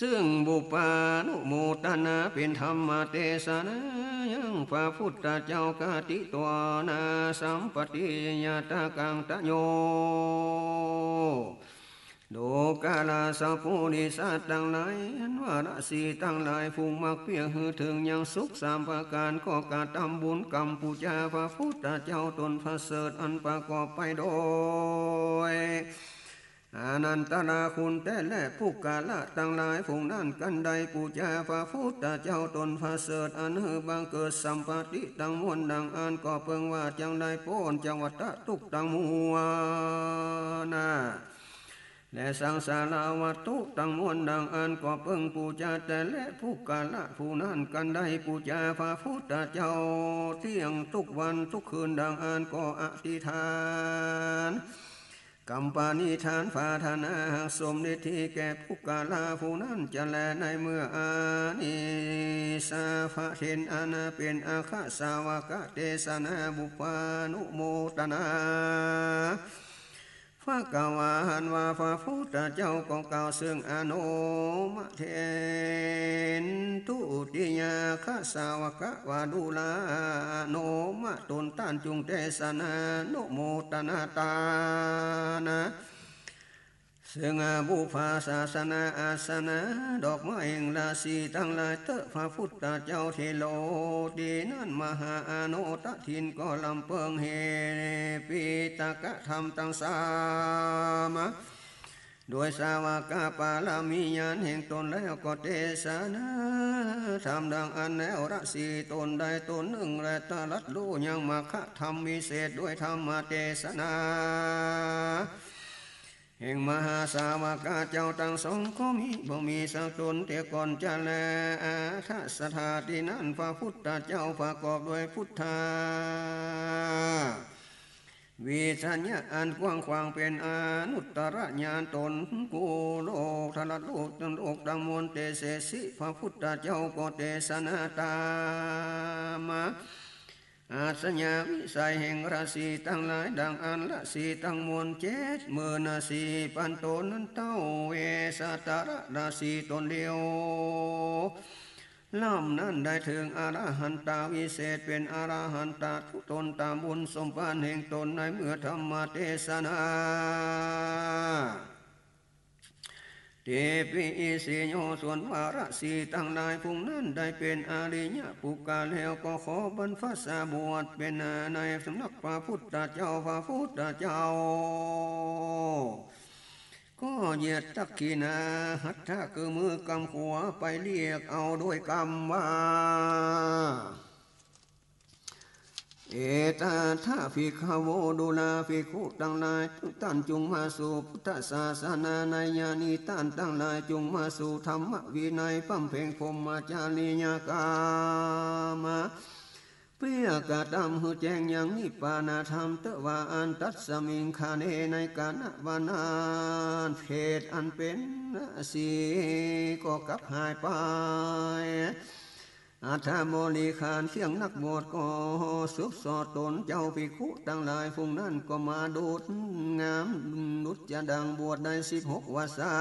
ซึ่งบุพพานุโมตนาเป๋นธรรมเตสนายังพระพุทธเจ้ากติตัวนาสัมปติยาตากังตะโย ดูกราสัพปุริสะตังหลาย อันว่าราศีตังหลาย ผู้มักเปียกหื้อเถิงยังสุขสามประก๋าน ก็กระตำบุญกรรมปู๋จาพระพุทธเจ้าต๋นประเสริฐ อันประกอบไปโดยอานันตราคุณแต๊แล ปุคคละตังหลาย ผู้นั้นกันใดปู๋จาพระพุทธเจ้าต๋นประเสริฐ อันหื้อบังเกิดสัมปติตังมวลดังอั้น ก็เปิงว่าจักได้ป๊นจากวัฏฏะตุ๊กข์ตังมวลนา และสังสารวัฏฏะตังมวลดังอั้น ก็เปิงปู๋จาแต๊แล ปุคคละผู้นั้นกันได้ปู๋จาพระพุทธเจ้าเตี้ยงตุ๊กวันตุ๊กคืนดังอั้น ก็อธิษฐานกำปณิธานปรารถนาหากสมฤทธิแก่ปุคคละผู้นั้นจะแล ในเมื่ออานิสสะพระเถรอันเป๋นอาคัสสาวกะเตสนาบุพพานุโมตนา ภะคะวา อันว่าพระพุทธเจ้าก็กล่าวซึ่งอนุมะเถร ทุติยาคัสสาวกะวาดูรา อนุมะต๋นต้านจุ่งเตสนานุโมตนาตานะ ซึ่งบุพพาสาสนาอาสนะดอกไม้แห่งราศีตังหลายเต๊อะ พระพุทธเจ้าเถโร ตี้นั้นมหาอนุตะถินก็ลำเปิงเหตุปิตกะธรรมตังสาม โดยสาวกะปารมีญาณแห่งต๋นแล้วก็เตสนาธรรมดังอั้นแล้ว ราศีต๋นใดต๋นนึ่งแล ตรัสฮู้ยังมรรคธรรมวิเศษโดยธรรมเตสนา แห่งมหาสาวกะเจ้าตังสองก็มี บ่มีสักต๋น แต่ก่อนจะแล อัฏฐสถาตี้นั้น พระพุทธเจ้าประกอบด้วยพุทธาวิชญะอันกว้างขวาง เป๋นอนุตตรญาณต๋น กู้โลก ตรัสฮู้ตังโลกตังมวล เตเสสิ พระพุทธเจ้าก็เตสนาตาม อัจฉริยวิสัยแห่งราศีตังหลายดังอั้น ราศีตังมวลเจ็ดหมื่นสี่ปันต๋นนั้นเต้า เวสาตระราศีต๋นเดียว ลำนั้นได้เถิงอรหันตาวิเศษ เป๋นอรหันตาทุตนต๋ามบุญสมภารแห่งต๋น ในเมื่อธรรมเตสนา เตปิอิสิโย ส่วนว่าราศีตังหลายผู้นั้นได้เป๋นอริยะปุคคละแล้ว ก็ขอบรรพชาบวชเป๋นในสำนักพระพุทธเจ้า พระพุทธเจ้า ก็เหยียดทักขิณาหัตถะ คือมือกำขวาไปเรียกเอาด้วยกำว่า เอตาทะ ภิกขโว ดูราภิกขุตังหลาย ต้านจุ่งมาสู่พุทธศาสนา นัยยะนี้ ต้านตังหลายจุ่งมาสู่ธรรมวินัย บำเพ็งพรหมจริยกรรม เปื้อกระตำหื้อแจ้งยังนิพพานธรรมเต๊อะ ว่าอั้น ตัสมิง ขณะ ในขณะวันนั้น เพศอันเป๋นราศีก็กลับหายไป อัฐบริขารเครื่องนักบวชก็สุบสอดต๋น เจ้าภิกขุตังหลาย ฝูงนั้นก็มาดูดงาม ดุจจะดั่งบวชได้สิบหกวรรษา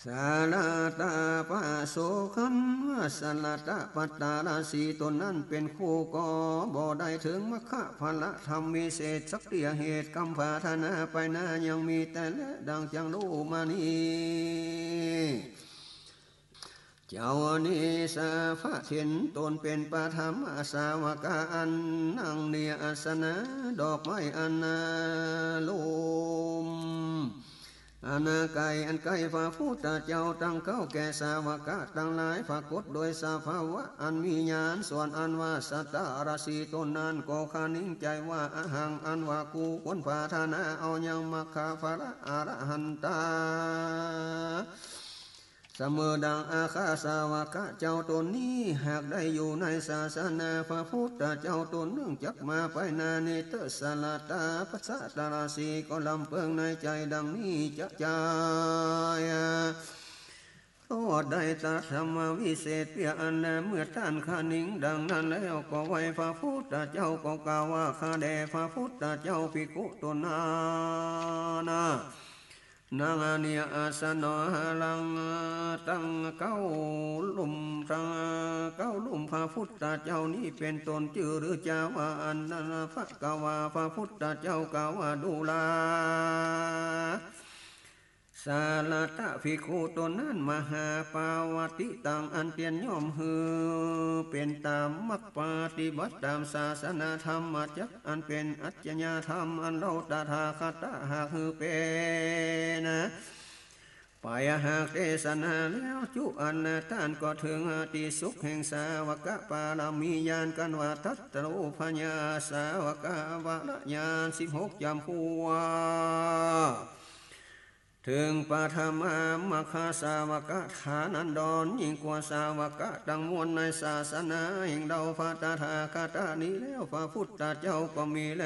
สาระตะปะโสขันวาสาระตะปัตตาราศีต๋นนั้นเป๋นคู่ก็บ่ได้เถิงมัคคะผละธรรมวิเศษสักเตี้ย เหตุกำปรารถนาไปนายังมีแต่แล ดั่งจักฮู้มานี้ เจ้านี้สาพะเห็นต๋นเป๋นปฐมสาวกะ อันนั่งเนียอาสนะดอกไม้อันน่าร่ม อันใก้อันใก้พระพุทธเจ้าตังเก๊า แก่สาวกะตังหลาย ปรากฏโดยสภาวะอันมีญาณ ส่วนอันว่าสัตตราศีต๋นนั้นก็คะนิงใจ๋ว่า อะหัง อันว่ากูควรปรารถนาเอายังมัคคะผละอรหันตา เสมอดั่งอาคาสาวกะเจ้าต๋นนี้ หากได้อยู่ในศาสนาพระพุทธเจ้าต๋นนึ่งจักมาไปนานี้เต๊อะ สาระตะปัสสะตะราศีก็ลำเปิงในใจ๋ดั่งนี้จะใจ๋ เพราะได้ตรัสธรรมวิเศษเปียอันแล เมื่อต้านคะนิงดั่งนั้นแล้วก็ไหว้พระพุทธเจ้า ก็กล่าวว่า ข้าแด่พระพุทธเจ้า ภิกขุต๋นนั้นนะ นั่งเนียอาสนะหลังตังเก๊าลุ่ม ตังเก๊าลุ่มพระพุทธเจ้านี้เป๋นต้น จื้อหรือจาว่าอันนั้น ภะคะวา พระพุทธเจ้ากล่าวว่า ดูรา สาระตะภิกขุต๋นนั้น มหาปวัตติตัง อันเตียนย่อมหื้อเป๋นต๋ามมัคคปฏิบัติต๋ามศาสนธรรมจักร อันเป๋นอัจฉริยธรรม อันเฮาตถาคตะหากหื้อเป๋นไป หากเตสนาแล้ว จุอันต้านก็เถิงอาติสุขแห่งสาวกะปารมีญาณ กั๋นว่าทัตตรูปปัญญาสาวกะวรญาณสิบหกจ๋ำพวก เถิงปฐมมัคคะสาวกะฐานันดร ยิ่งกว่าสาวกะตังมวลในศาสนาแห่งเฮาพระตถาคตะนี้แล้ว พระพุทธเจ้าก็มีแล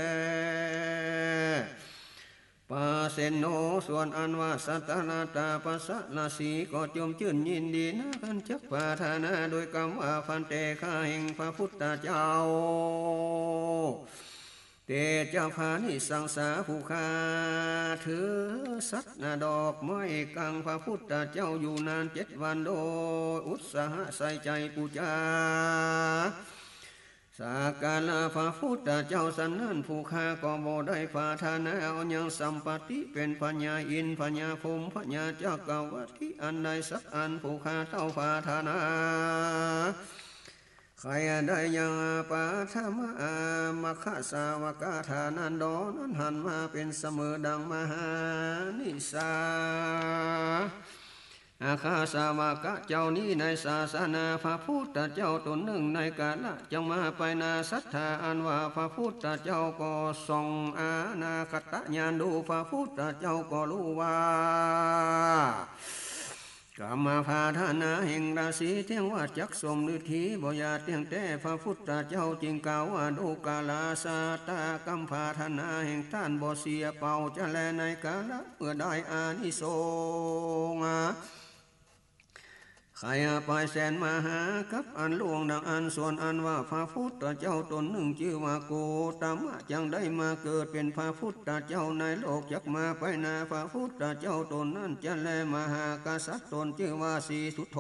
ปาเสนโน ส่วนอันว่าสัตตะระตาปัสสะราศีก็จมจื้นยินดีนัก อันจักปรารถนาโดยกำว่า ภันเต ข้าแห่งพระพุทธเจ้า เตจะ พานิสังสา ผู้ข้าถือสัตว์ดอกไม้กังพระพุทธเจ้าอยู่นานเจ็ดวัน โดยอุตสาหะใส่ใจ๋ปู๋จา สักการะพระพุทธเจ้าสันนั้น ผู้ข้าก็บ่ได้ปรารถนาเอายังสัมปัตติเป๋นพญาอินทร์ พญาพรหม พญาจักรวรรดิอันใดสักอัน ผู้ข้าเต้าปรารถนา ใค่ได้ยังปฐมมัคคะสาวกะฐานันดรนั้น หันมาเป๋นเสมอดั่งมหานิสา อาคาสาวกะเจ้านี้ในศาสนาพระพุทธเจ้าต๋นนึ่ง ในกาละจักมาไปนา ศรัทธาอันว่าพระพุทธเจ้าก็ส่องอนาคตญาณดู พระพุทธเจ้าก็ฮู้ว่า กำปรารถนาแห่งราศีเตี้ยงว่าจักสมฤทธีบ่หยาบเตี้ยงแต๊ พระพุทธเจ้าจึงกล่าวว่า ดูรา สัตตะ กำปรารถนาแห่งต้านบ่เสียเป่าจะแล ในกาละเมื่อได้อานิสงส์ ใค่ไปแสนมหากัปป์อันล่วงดั่งอั้น ส่วนอันว่าพระพุทธเจ้าต๋นนึ่งจื้อว่าโคตมะ จักได้มาเกิดเป๋นพระพุทธเจ้าในโลกจักมาไปนา พระพุทธเจ้าต๋นนั้นจะแล มหากษัตริย์ต๋นจื้อว่าสีสุทโธ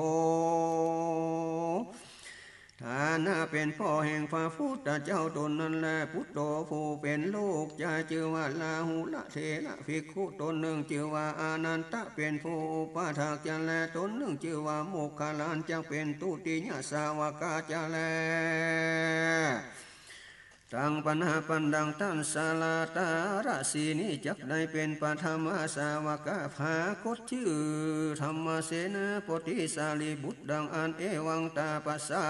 ฐานะเป๋นป้อแห่งพระพุทธเจ้าต๋นนั้นแล ปุตโต ผู้เป๋นลูกจายจื้อว่าราหุละ เถระภิกขุต๋นนึ่งจื้อว่าอานันทะ เป๋นผู้อุปถากจะแล ต๋นนึ่งจื้อว่าโมคคัลลานะ จักเป๋นทุติยสาวกะจะแล ตังปั๋นหาปั๋นดังต้านสาตะราศีนี้ จักได้เป๋นปฐมสาวกะ ปรากฏจื้อธรรมเสนาบดีสารีบุตร ดังอั้น เอวังตถาปะสา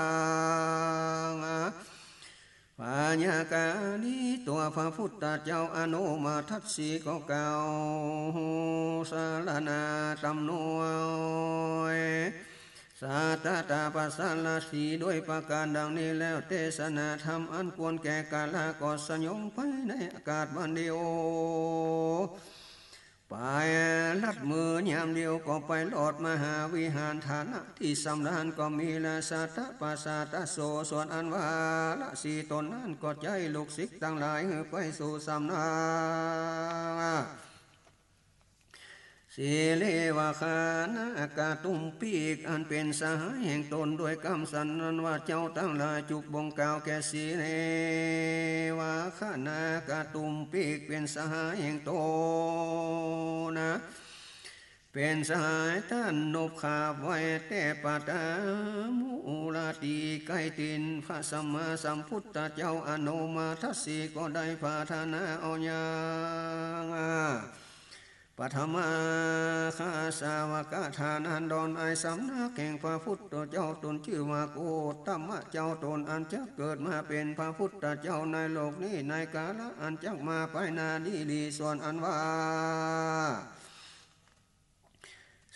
พยากาลี ตั๋วพระพุทธเจ้าอโนมทัสสีก็กล่าวสรณาตำหนวย สาตถาปะสาราศี โดยประก๋านดังนี้แล้ว เตสนาธรรมอันควรแก่กาละ ก็สยองไปในอากาศบั้นเดียว ไปลัดมือยามเดียวก็ไปรอดมหาวิหารฐานะตี้สำราญก็มีแล สาตถาปะสาตโส ส่วนอันว่าราศีต๋นนั้นก็ใจ๊ลูกศิษย์ตังหลายหื้อไปสู่สำนักสีเลวะคานะกะตุมปีก อันเป๋นสหายแห่งต๋น โดยกำสันนั้นว่า เจ้าตังหลายจุกบ่งกล่าวแก่สีเลวะคานะกะตุมปีก เป๋นสหายแห่งต๋นนะ เป๋นสหายต้านนบขาบไว้แต่ปะตะมูลาตี ใก้ตี๋นพระสัมมาสัมพุทธเจ้าอโนมทัสสี ก็ได้ปรารถนาเอายังปฐมคสาวกะฐานันดร ในสำนักแห่งพระพุทธเจ้าต๋นจื้อว่าโคตมะเจ้าต๋น อันจักเกิดมาเป๋นพระพุทธเจ้าในโลกนี้ ในกาละอันจักมาไปหน้านี้ลี ส่วนอันว่า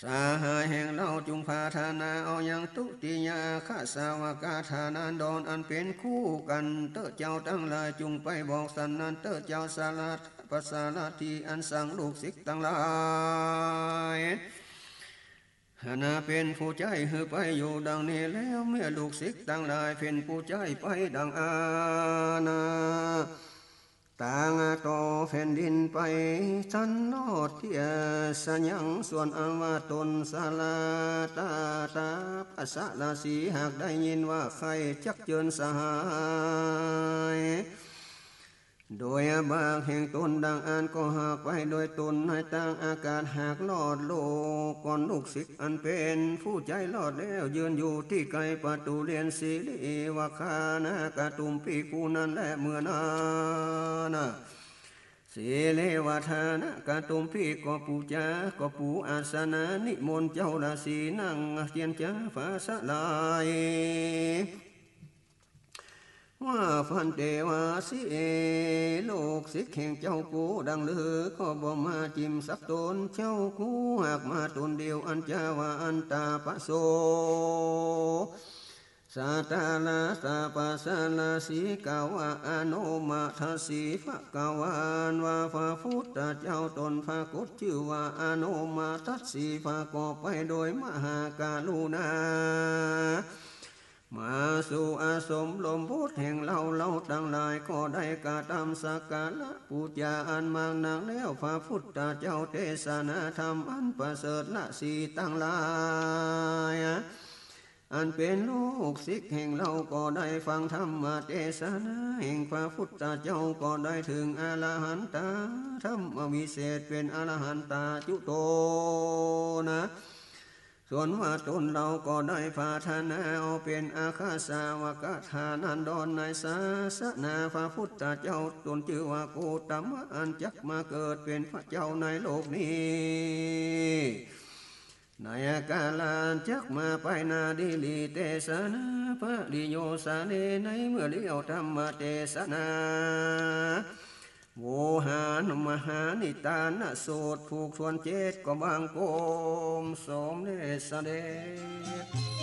สหายแห่งเฮาจุ่งปรารถนาเอายัง ทุติยคสาวกะฐานันดร อันเป๋นคู่กั๋นเต๊อะ เจ้าตังหลายจุ่งไปบอกสันนั้นเต๊อะ เจ้าสาตถาปะสาราศี อันสังลูกศิษย์ตังหลาย หันนาเป๋นผู้ใจ๊หื้อไปอยู่ดังนี้แล้ว เมื่อลูกศิษย์ตังหลายเป๋นผู้ใจ๊ไปดังอั้น ต่างต่อแผ่นดินไปตันลอดเตี้ยสยัง ส่วนอันว่าต๋นสาตถาปะสาราศี หากได้ยินว่าใค่จักเจิญสหาย โดยบากแห่งต๋นดังอั้น ก็หากไปโดยต๋นในตางอากาศ หากลอดโลกก่อนลูกศิษย์อันเป๋นผู้ใจ๊ลอดแล้ว ยืนอยู่ตี้ไกลประตู๋เรือนสีเลวะคานะกะตุมปีกผู้นั้นแล เมื่อนั้นนะ สีเลวะคานะกะตุมปีกก็ปู๋จ๋า ก็ปู๋อาสนะนิมนต์เจ้าราศีนั่งเจียรจาปราศรัย ว่าภันเตวาสี ลูกศิษย์แห่งเจ้ากูดังลือ ก็บ่มาจิมสักต๋น เจ้ากูหากมาต๋นเดียว อันจาว่าอันตาปะโส สาตถาปะสาราศี กล่าวว่าอโนมทัสสี ภะคะวา ว่าพระพุทธเจ้าต๋นปรากฏจื้อว่าอโนมทัสสี ปรากฏไปโดยมหากรุณา มาสู่อาสมลมโพธิแห่งเฮา เฮาตังหลายก็ได้กระตำสักการะปู๋จาอันมากนักแล้ว พระพุทธเจ้าเตสนาธรรมอันประเสริฐ ราศีตังหลาย อันเป๋นลูกศิษย์แห่งเฮาก็ได้ฟังธรรมเตสนาแห่งพระพุทธเจ้า ก็ได้เถิงอรหันตะธรรมวิเศษ เป๋นอรหันตาจุโตนะ ส่วนว่าต๋นเฮาก็ได้ปรารถนาเอาเป๋นอัคคสาวกะฐานันดร ในศาสนาพระพุทธเจ้าต๋นจื้อว่าโคตมะ อันจักมาเกิดเป๋นพระเจ้าในโลกนี้ ในกาละอันจักมาไปหน้านี้ลี เตสนาปะริโยสเน ในเมื่อเลี้ยวธรรมเตสนา โวหารมหานิทานสูตรผูกถ้วนเจ็ด ก็บังคมสมเด็จเสด็จ